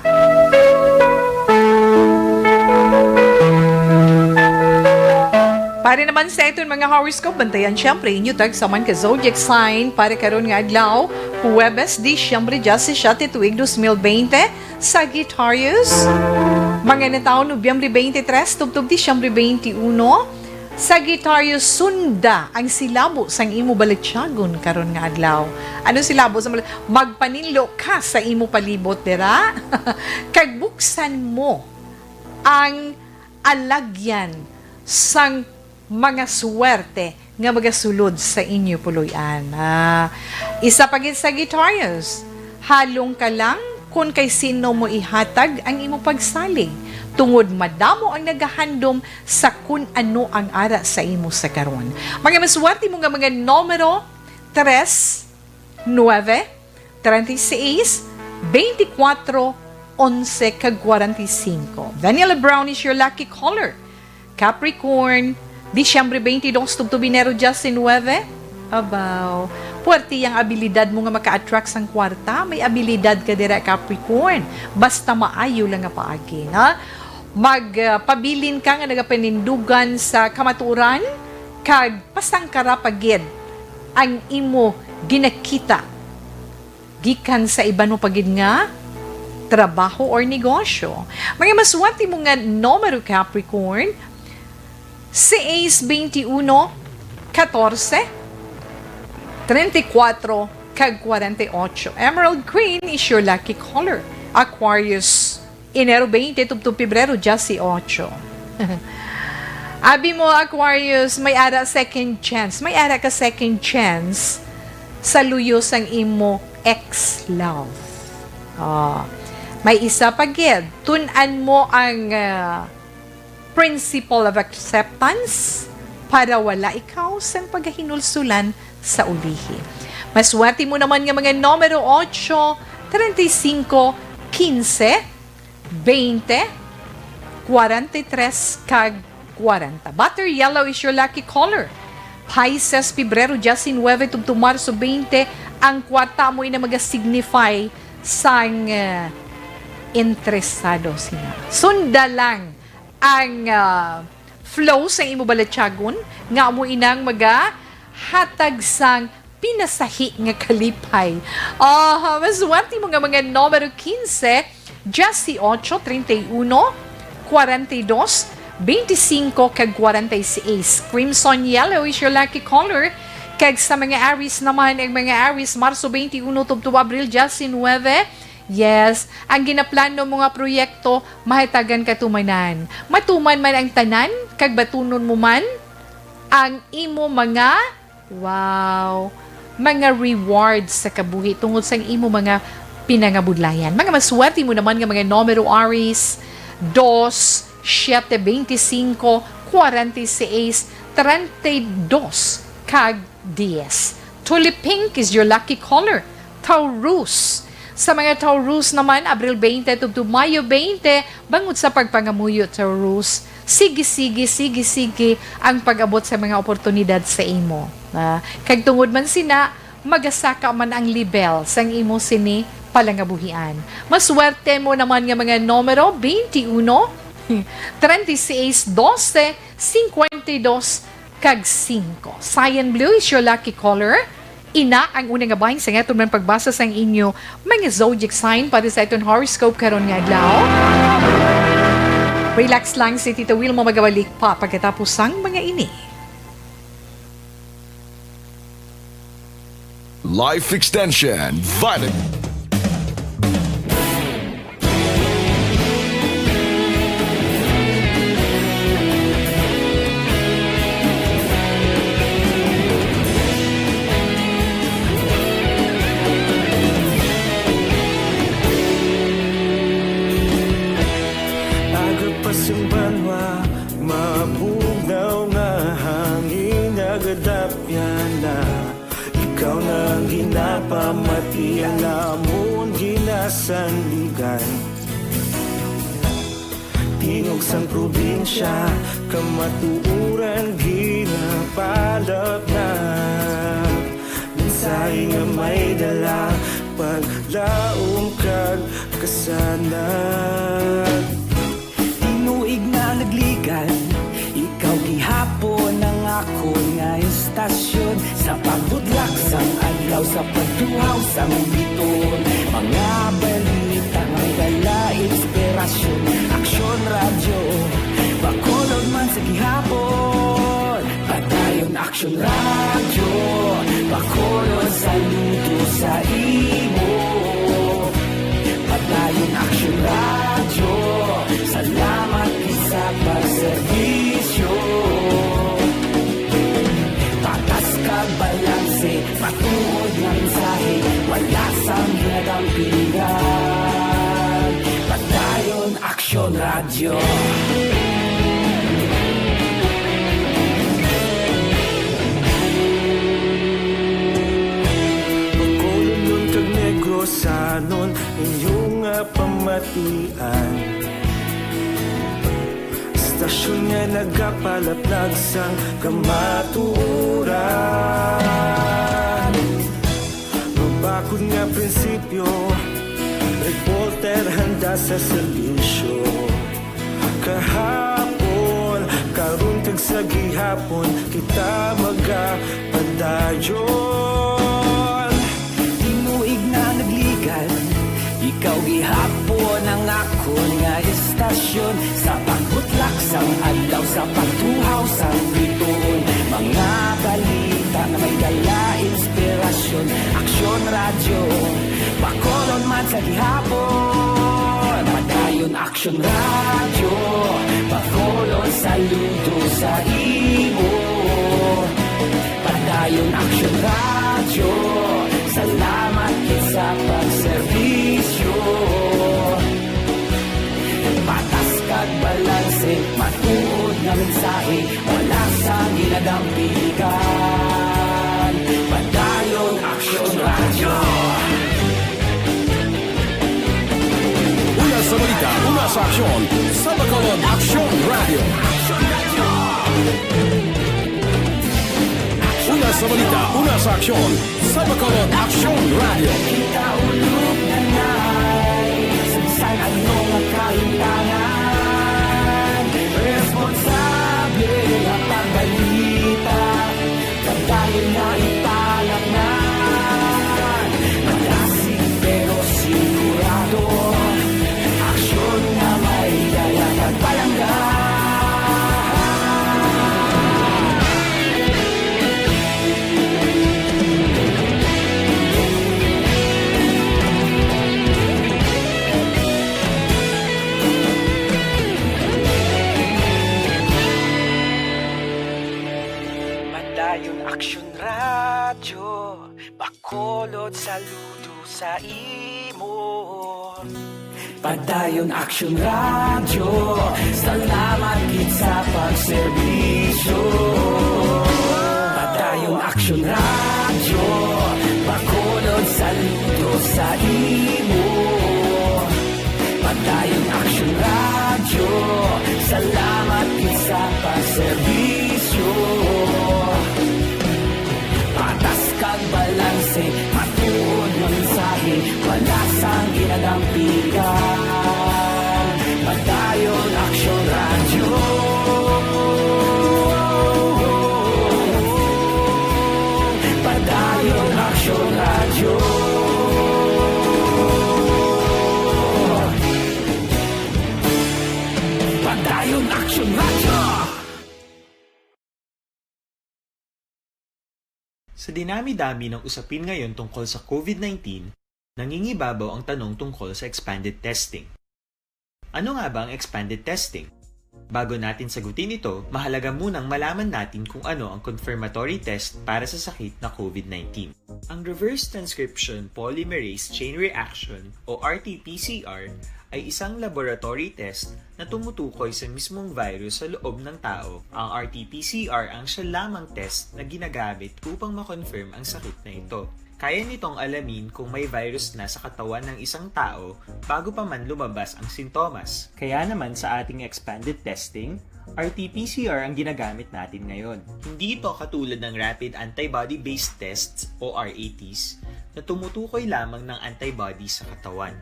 Para naman sa aton mga horoscope, bantayan siyempre inyo tagsa man ka zodiac sign para karon nga adlaw, Huwebes, Disyembre diyasisiyete, tuig dos mil bente, Sagittarius. Mga natawo, Nobyembre twenty-three, tubtob Disyembre twenty-uno. Sagittarius, sunda ang silabo sang imo balatyagon karon nga adlaw. Ano silabo sa mal-, magpaninlo ka sa imo palibot dira? Kag buksan mo ang alagyan sang mga swerte nga magasulod sa inyo puloy-an. Ah, isa pa gid, Sagittarius, halong ka lang kon kay sino mo ihatag ang imo pagsalig, tungod madamo ang nagahandom sa kun ano ang ara sa imo sa karon. Mga maswerte mo nga mga numero, tres, nuebe, treinta y seis, veinticuatro, once, kag cuarenta y cinco. Vanilla brown is your lucky color. Capricorn, Disyembre twenty-two, tubtob Enero diecinueve. Abaw, puwerte ang abilidad mo nga maka-attract sang kwarta. May abilidad ka dira, Capricorn. Basta maayo lang nga paagi, na mag, ah, pabilin ka nga nagapanindugan sa kamatuoran, kag pasangkara pa gid ang imo ginakita gikan sa iban mo pa gid nga trabaho or negosyo. Mga maswerte mo nga numero, Capricorn, seis, veintiuno, catorce, treinta y cuatro, kag cuarenta y ocho. Emerald green is your lucky color. Aquarius, Enero twenty, tubtob Pebrero dieciocho. Abi mo, Aquarius, may ara second chance. May ara ka second chance sa luyo sang imo ex-love. Ah, may isa pa gid. Tun-an mo ang, ah, principle of acceptance para wala ikaw sang pagahinulsulan sa ulihi. Maswerte mo naman nga mga numero, ocho, treinta y cinco, quince, veinte, cuarenta y tres, kag cuarenta. Butter yellow is your lucky color. Pisces, Pebrero diecinueve tubtob Marso twenty, ang kwarta mo ina maga-signify sang, eh, interesado sina. Sunda lang ang, ah, flow sa imo balatyagon nga amo inang magahatag sang pinasahi nga kalipay. Aha, maswerte mo nga mga numero quince, dieciocho, treinta y uno, cuarenta y dos, veinticinco, kag cuarenta y seis. Crimson yellow is your lucky color. Kag sa mga Aries naman, ang mga Aries, Marso twenty-one tubtob Abril diecinuebe. Yes, ang ginaplano mo nga proyekto, mahatagan katumanan. Matuman man ang tanan, kag batunon mo man ang imo mga, wow, mga rewards sa kabuhi tungod sang imo mga pinangabudlayan. Mga maswerte mo naman nga mga numero, Aries, dos, siete, veinticinco, cuarenta y seis, treinta y dos, kag dies. Tulip pink is your lucky color. Taurus. Sa mga Taurus naman, Abril twenty tubtob Mayo twenty, bangod sa pagpangamuyo, Taurus, sige, sige, sige, sige ang pag-abot sa mga oportunidad sa imo. Ah, kag tungod man sina, magasaka man ang level sang imo sini palangabuhian. Maswerte mo naman nga mga numero, twenty-one, treinta y seis, doce, cincuenta y dos, kag singko. Cyan blue is your lucky color. Ina ang una nga bahin sa aton man pagbasa sang inyo mga zodiac sign para sa aton horoscope karon nga adlaw. Relax lang, si Tita Wilma magabalik pa pagkatapos sang mga ini. Life Extension Vitamin. Aga pa sing banwa, mabugnaw nga hangin, nagadapyan na. Ikaw na ang ginapamati, ang amon ginasandigan. Tingog sang probinsya, kamatuoran ginapalapnag. Mensahe nga may dala, paglaom kag kasanag. Tinuig na nagligan, ikaw gihapon ang akon nga istasyon. Sa pagbudlak sang adlaw, sa pagtuhaw sang bituon, mga balita may dala inspirasyon. Aksyon Radyo, Bacolod man sa gihapon. Padayon Aksyon Radyo, Bacolod, saludo sa imo. Padayon Aksyon Radyo, salamat gid sa pagserbisyo. Patas kag balanse, matuod nga mensahe, wala sang ginadampigan. Padayon Aksyon Radyo. Bacolodnon kag Negrosanon, inyo nga pamatian. Istasyon nga nagapalaplag sang kamatuoran. Mabakod nga prinsipyo, reporter handa sa serbisyo. Kahapon, karon kag sa gihapon, kita magapadayon. Tinuig na nagligan, ikaw gihapon ang akon nga istasyon. Sa pagbutlak sang adlaw, sa pagtuhaw sang bituon, mga balita nga may dala inspirasyon. Aksyon Radyo, Bacolod man sa gihapon. Padayon Aksyon Radyo, Bacolod, saludo sa imo. Padayon Aksyon Radyo, salamat gid sa pagserbisyo. Patas kag balanse, matuod nga mensahe, wala sang ginadampigan. Padayon Aksyon Radyo. Una sa balita, una sa aksyon, sa Bacolod Aksyon Radyo. Una sa balita, una sa aksyon, sa Bacolod Aksyon Radyo. Kita ulog na nai, sa bisan ano Ayon Aksyon Radyo, Bacolod, saludo sa imo. Padayon Aksyon Radyo, salamat gid sa pagserbisyo. Padayon Aksyon Radyo, Bacolod, saludo sa imo. Padayon Aksyon Radyo, salamat gid sa pagserbisyo. Patas kag balanse, matuod nga mensahe, wala sang ginadampigan. Padayon Aksyon Radyo. Padayon Aksyon Radyo. Padayon Aksyon Radyo. Sa dinami-dami ng usapin ngayon tungkol sa COVID nineteen, nangingibabaw ang tanong tungkol sa expanded testing. Ano nga ba ang expanded testing? Bago natin sagutin ito, mahalaga munang malaman natin kung ano ang confirmatory test para sa sakit na COVID nineteen. Ang reverse transcription polymerase chain reaction o R T P C R ay isang laboratory test na tumutukoy sa mismong virus sa loob ng tao. Ang R T P C R ang siya lamang test na ginagamit upang ma-confirm ang sakit na ito. Kaya nitong alamin kung may virus na sa katawan ng isang tao bago pa man lumabas ang sintomas. Kaya naman sa ating expanded testing, R T P C R ang ginagamit natin ngayon. Hindi ito katulad ng rapid antibody-based tests o R A Ts na tumutukoy lamang ng antibody sa katawan.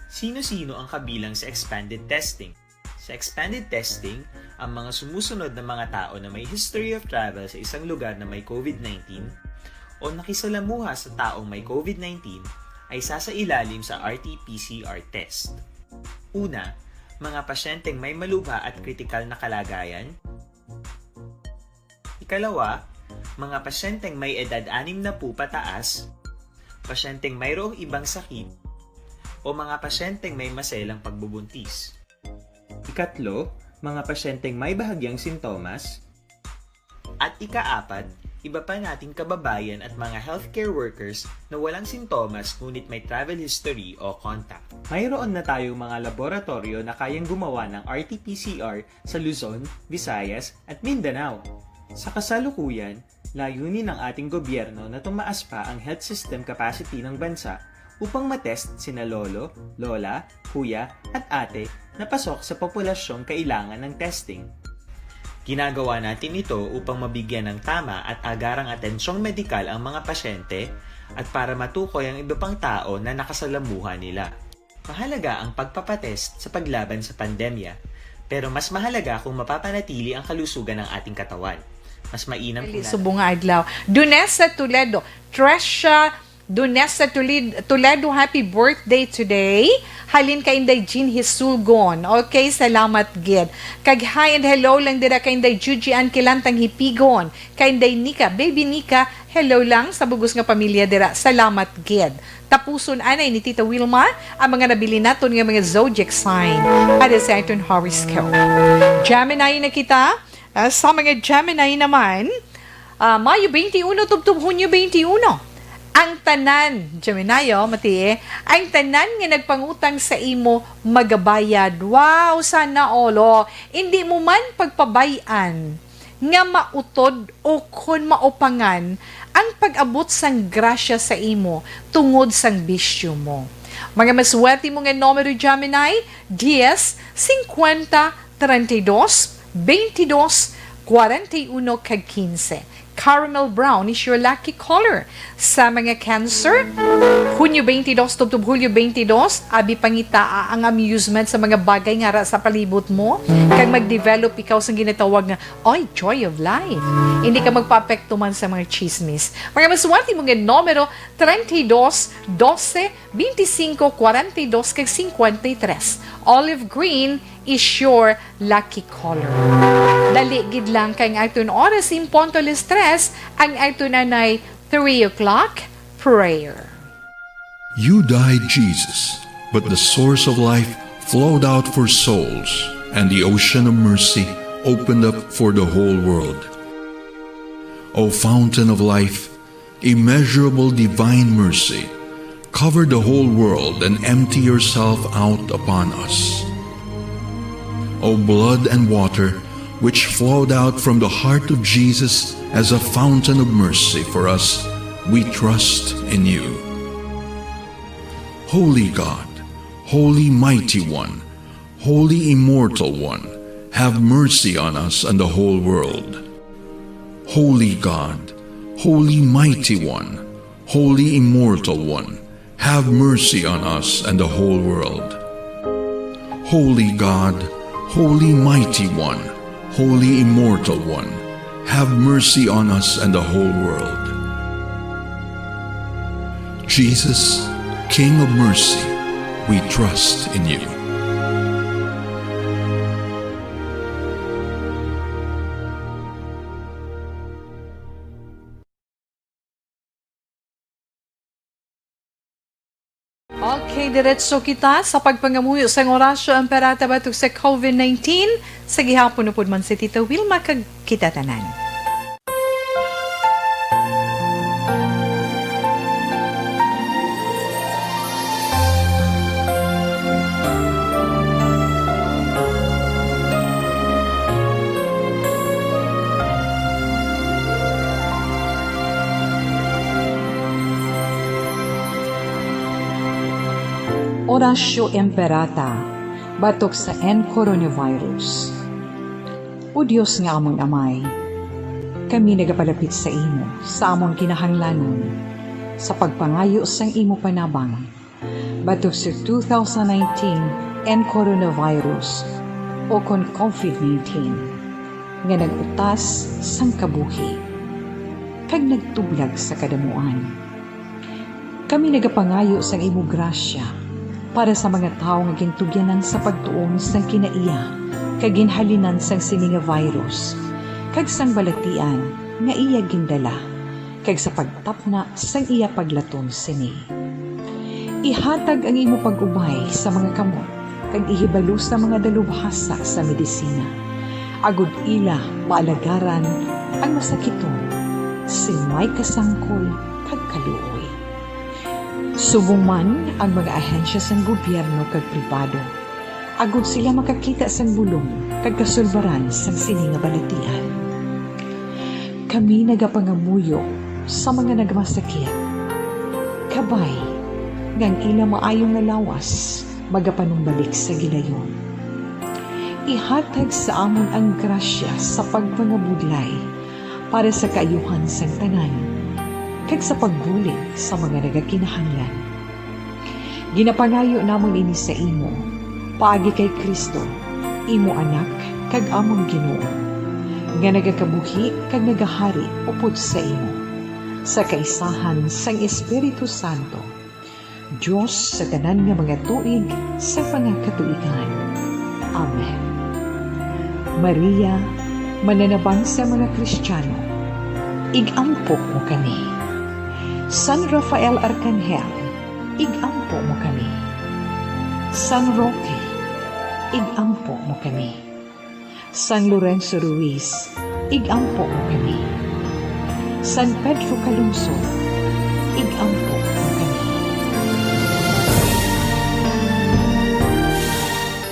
Sino-sino ang kabilang sa expanded testing? Sa expanded testing, ang mga sumusunod na mga tao na may history of travel sa isang lugar na may COVID nineteen o nakisalamuha sa taong may COVID nineteen ay sasailalim sa R T P C R test. Una, mga pasyenteng may malubha at kritikal na kalagayan. Ikalawa, mga pasyenteng may edad anim na po pataas, pasyenteng mayroong ibang sakit, o mga pasyenteng may maselang pagbubuntis. Ikatlo, mga pasyenteng may bahagyang sintomas. At ikaapat, iba pa nating kababayan at mga healthcare workers na walang sintomas ngunit may travel history o contact. Mayroon na tayong mga laboratoryo na kayang gumawa ng R T P C R sa Luzon, Visayas, at Mindanao. Sa kasalukuyan, layunin ng ating gobyerno na tumaas pa ang health system capacity ng bansa upang matest sina lolo, lola, kuya, at ate na pasok sa populasyong kailangan ng testing. Ginagawa natin ito upang mabigyan ng tama at agarang atensyong medikal ang mga pasyente at para matukoy ang iba pang tao na nakasalamuha nila. Mahalaga ang pagpapatest sa paglaban sa pandemya, pero mas mahalaga kung mapapanatili ang kalusugan ng ating katawan. Mas mainam kung Subong nga adlaw. Dunesa Toledo, Tresha Dunesa Tulid-, Toledo, happy birthday today. Halin kay Inday Jean Hisulgon. Okay, salamat gid. Kag hi and hello lang dira kay Inday Juji Ann Kilantang Hipigon. Kay Inday Nika, Baby Nika, hello lang sa bugos nga pamilya dira. Salamat gid. Tapuson anay ni Tita Wilma ang mga nabilin naton nga mga zodiac sign para sa aton horoscope. Gemini na kita. Ah, sa mga Gemini naman, ah, Mayo twenty-one tubtob Hunyo twenty-one. Ang tanan, Gemini, oh, mati, eh, ang tanan nga nagpangutang sa imo magabayad. Wow, sana all, oh. Hindi mo man pagpabay-an nga mautod o kon maupangan ang pag-abot sang grasya sa imo tungod sang bisyo mo. Mga maswerte mo nga numero, Gemini, dies, singkwenta, treinta y dos, veintidós, cuarenta y uno, kag quince. Caramel brown is your lucky color. Sa mga Cancer, Hunyo twenty-two tubtob Hulyo twenty-two, abi pangitaa ang amusement sa mga bagay nga ara sa palibot mo, kag mag-develop ikaw sa ginatawag nga, oy, joy of life. Hindi ka magpaapekto man sa mga chismis. Mga maswerte mo nga numero, treinta y dos, doce, veinticinco, cuarenta y dos, kag cincuenta y tres. Olive green is your lucky color. Dali gid lang kay ang aton oras in punto alas tres, ang aton anay three o'clock prayer. You died, Jesus, but the source of life flowed out for souls, and the ocean of mercy opened up for the whole world. O fountain of life, immeasurable divine mercy, cover the whole world and empty yourself out upon us. O blood and water, which flowed out from the heart of Jesus as a fountain of mercy for us, we trust in you. Holy God, Holy Mighty One, Holy Immortal One, have mercy on us and the whole world. Holy God, Holy Mighty One, Holy Immortal One, have mercy on us and the whole world. Holy God, Holy Mighty One, Holy Immortal One, have mercy on us and the whole world. Jesus, King of mercy, we trust in you. Okay, diretso kita sa pagpangamuyo sang Oratio Imperata batok sa COVID nineteen. Sa gihapon, upod man si Tita Wilma kag kita tanan. Oratio Imperata batok sa N coronavirus. O Dios nga amon Amay, kami nagapalapit sa imo sa amon kinahanglanon sa pagpangayo sang imo panabang batok sa two thousand nineteen N coronavirus, o kon COVID nineteen, nga nag-utas sang kabuhi kag nagtublag sa kadamuan. Kami nagapangayo sang imo grasya para sa mga tawo nga gintugyanan sa pagtuon sang kinaiya kag ginhalinan sang sini nga virus kag sang balatian nga iya gindala, kag sa pagtapna sang iya paglaton sini. Ihatag ang imo pag-ubay sa mga kamot kag ihibalo sa mga dalubhasa sa medisina, agod ila maalagaran ang masakiton sing may kasangkol kag kaluoy. Subong man ang mga ahensya sang gobyerno kag pribado, agod sila makakita sang bulong kag kasulbaran sang sini nga balatian. Kami nagapangamuyo sa mga nagmasakit, kabay nga ang ila maayo nga lawas magapanumbalik sa gilayon. Ihatag sa amon ang grasya sa pagpangabudlay para sa kaayuhan sang tanan, kag sa pagbulig sa mga nagakinahanglan. Ginapangayo namon ini sa imo, paagi kay Cristo, imo Anak kag amon Ginoo, nga nagakabuhi kag nagahari upod sa imo, sa kaisahan sang Espiritu Santo, Dios sa tanan nga mga tuig sa mga katuigan. Amen. Maria, mananabang sa mga Kristiyano, ig-ampo mo kami. San Rafael Arkanghel, ig-ampo mo kami. San Roque, ig-ampo mo kami. San Lorenzo Ruiz, ig-ampo mo kami. San Pedro Calungsod, ig-ampo mo kami.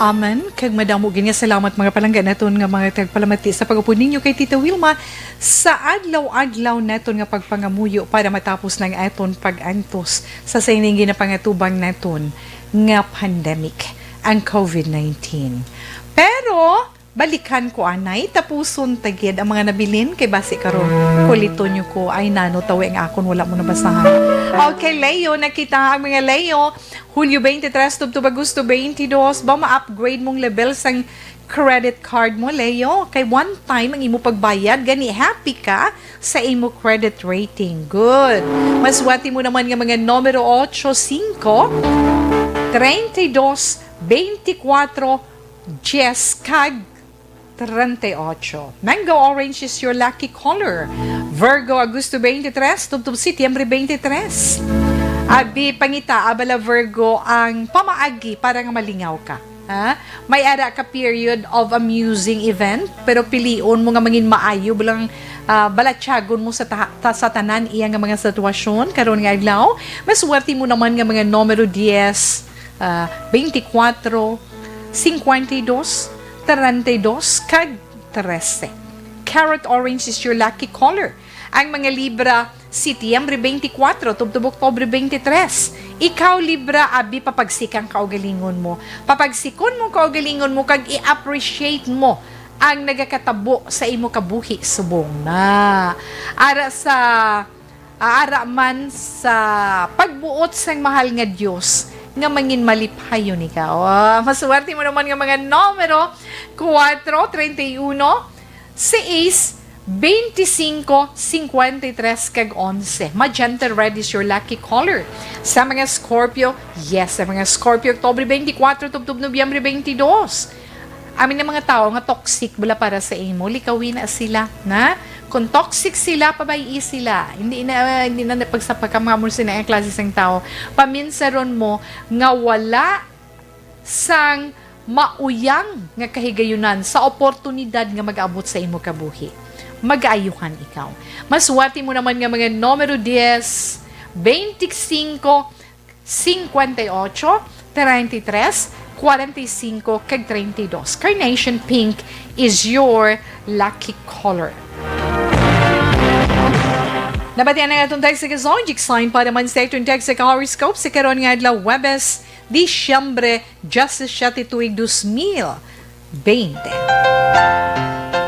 Amen. Kag madamo gid nga salamat, mga palangga naton nga mga tagpalamati, sa pag-upod ninyo kay Tita Wilma sa adlaw-adlaw naton nga pagpangamuyo para matapos na ang aton pag-antos sa sining ginapangatubang naton nga pandemic, ang COVID nineteen. Pero, balikan ko anay, tapuson ta gid ang mga nabilin, kay basi karon kuliton nyo ko, ay nano tawi ang akon, wala mo nabasahan. Okay, Leo, nakita ang mga Leo. Hulyo twenty-three tubtob Agosto twenty-two, ba ma-upgrade mong level sang credit card mo, Leo? Kay one time ang imo pagbayad, gani happy ka sa imo credit rating. Good. Maswati mo naman nga mga numero ocho, singko, treinta y dos, veinticuatro, dies, kag treinta y ocho. Mango orange is your lucky color. Virgo, Agosto twenty-three, tubtob Setyembre twenty-three. Abi, pangita, abala, Virgo, ang pamaagi para nga malingaw ka. Ha? May ara ka period of amusing event, pero pilion mo nga mangin maayo, bulang, ah, balatyagon mo sa ta-, ta-, sa tanan iya nga mga sitwasyon karon nga adlaw. Maswerte mo naman nga mga numero dies, ah, beintikwatro, singkwenta y dos, trenta y dos, kag trese. Carrot orange is your lucky color. Ang mga Libra, Setyembre beintikwatro tubtob Oktubre beintitres. Ikaw, Libra, abi, papagsik ang kaugalingon mo. Papagsikon mo ang kaugalingon mo kag i-appreciate mo ang nagakatabo sa imo kabuhi subong na. Ara sa, ah, ara man sa pagbuot sang mahal nga Dios nga mangin malipayon ikaw. Ah, maswerte mo naman nga mga numero, kuwatro, treinta y uno, seis, beintisinko, singkwenta y tres, kag onse. Magenta red is your lucky color. Sa mga Scorpio, yes, sa mga Scorpio, Oktubre beintikwatro tubtob Nobyembre beintidós. Amin ang mga tao nga toxic bala para sa imo, likawi na sila, na? Kung toxic sila, pabay-i sila. Hindi na, hindi na pagsapakan mga mo sila ang klase sang tao. Paminsaron mo nga wala sang mauyang nga kahigayunan sa oportunidad nga mag-abot sa imo kabuhi. Mag-aayuhan ikaw. Maswerte mo naman nga mga numero dies, beintisinko, singkwenta y ocho, treinta y tres, kwarenta y cinco, kag treinta y dos. Carnation pink is your lucky color. Nabatian ang atong text sa Zodiac sign para man sa atong text sa horoscope sa karon nga adlaw, Huwebes, Disyembre diyasisiete tuig dos mil bente.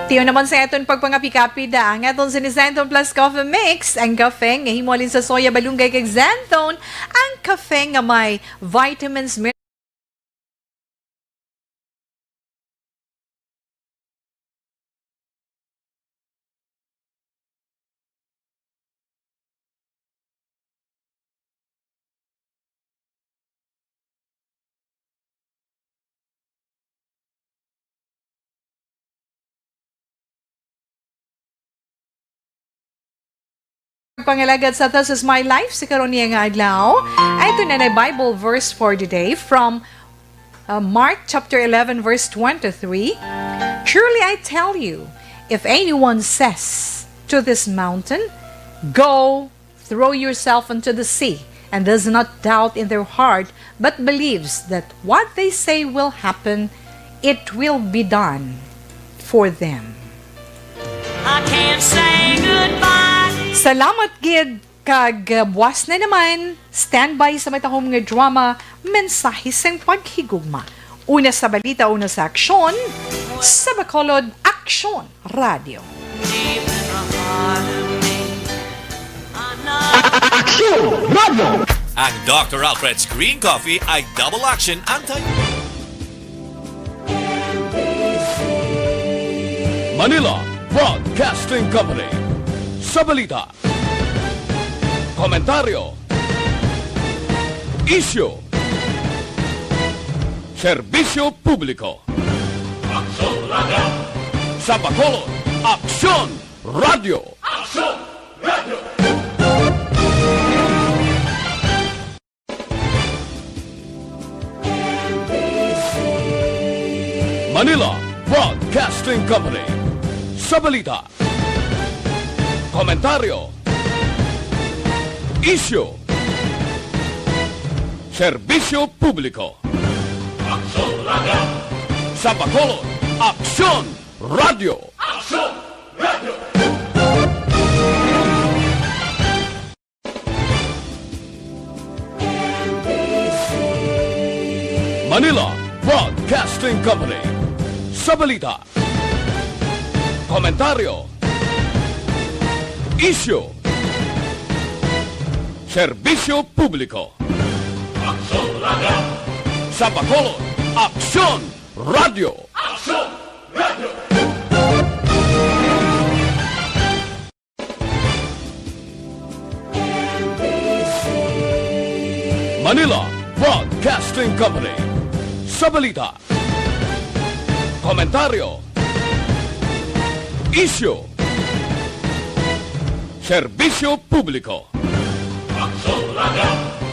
Tiyo naman sa aton pagpangapi-kapi da ang aton Sinisenton Plus Coffee Mix, ang kafe nga himo halin sa soya, balunggay, kag xanthone, ang kafe nga may vitamins, pangalagad sa This Is My Life sa karon niya nga adlaw. Ay, ito na na Bible verse for the day from, uh, Mark chapter eleven, verse twenty-three. "Truly I tell you, if anyone says to this mountain, 'Go, throw yourself into the sea,' and does not doubt in their heart, but believes that what they say will happen, it will be done for them." I can't say goodbye. Salamat gid, kag, uh, buwas na naman. Standby sa matahom nga drama, Mensahe sang Paghigugma. Una sa balita, una sa aksyon, sa Bacolod, Aksyon Radyo. Action Radio. Ang Doctor Alfred's Green Coffee ay double action anti- Manila Broadcasting Company. Sa balita, komentaryo, isyu, serbisyo publiko. Aksyon Radio. Sa Bacolod, Aksyon Radio. Aksyon Radio. Manila Broadcasting Company. Sa balita, komentaryo, isyu, serbisyo publiko. Aksyon Radio. Sa Bacolod, Aksyon Radio. Aksyon Radio. Manila Broadcasting Company. Sa balita, komentaryo, isyu, serbisyo publiko. Aksyon Radio. Sa Bacolod, Aksyon Radio. Aksyon Radio. Manila Broadcasting Company. Sa balita, komentaryo, isyu, serbisyo publiko. Aksyon Radio.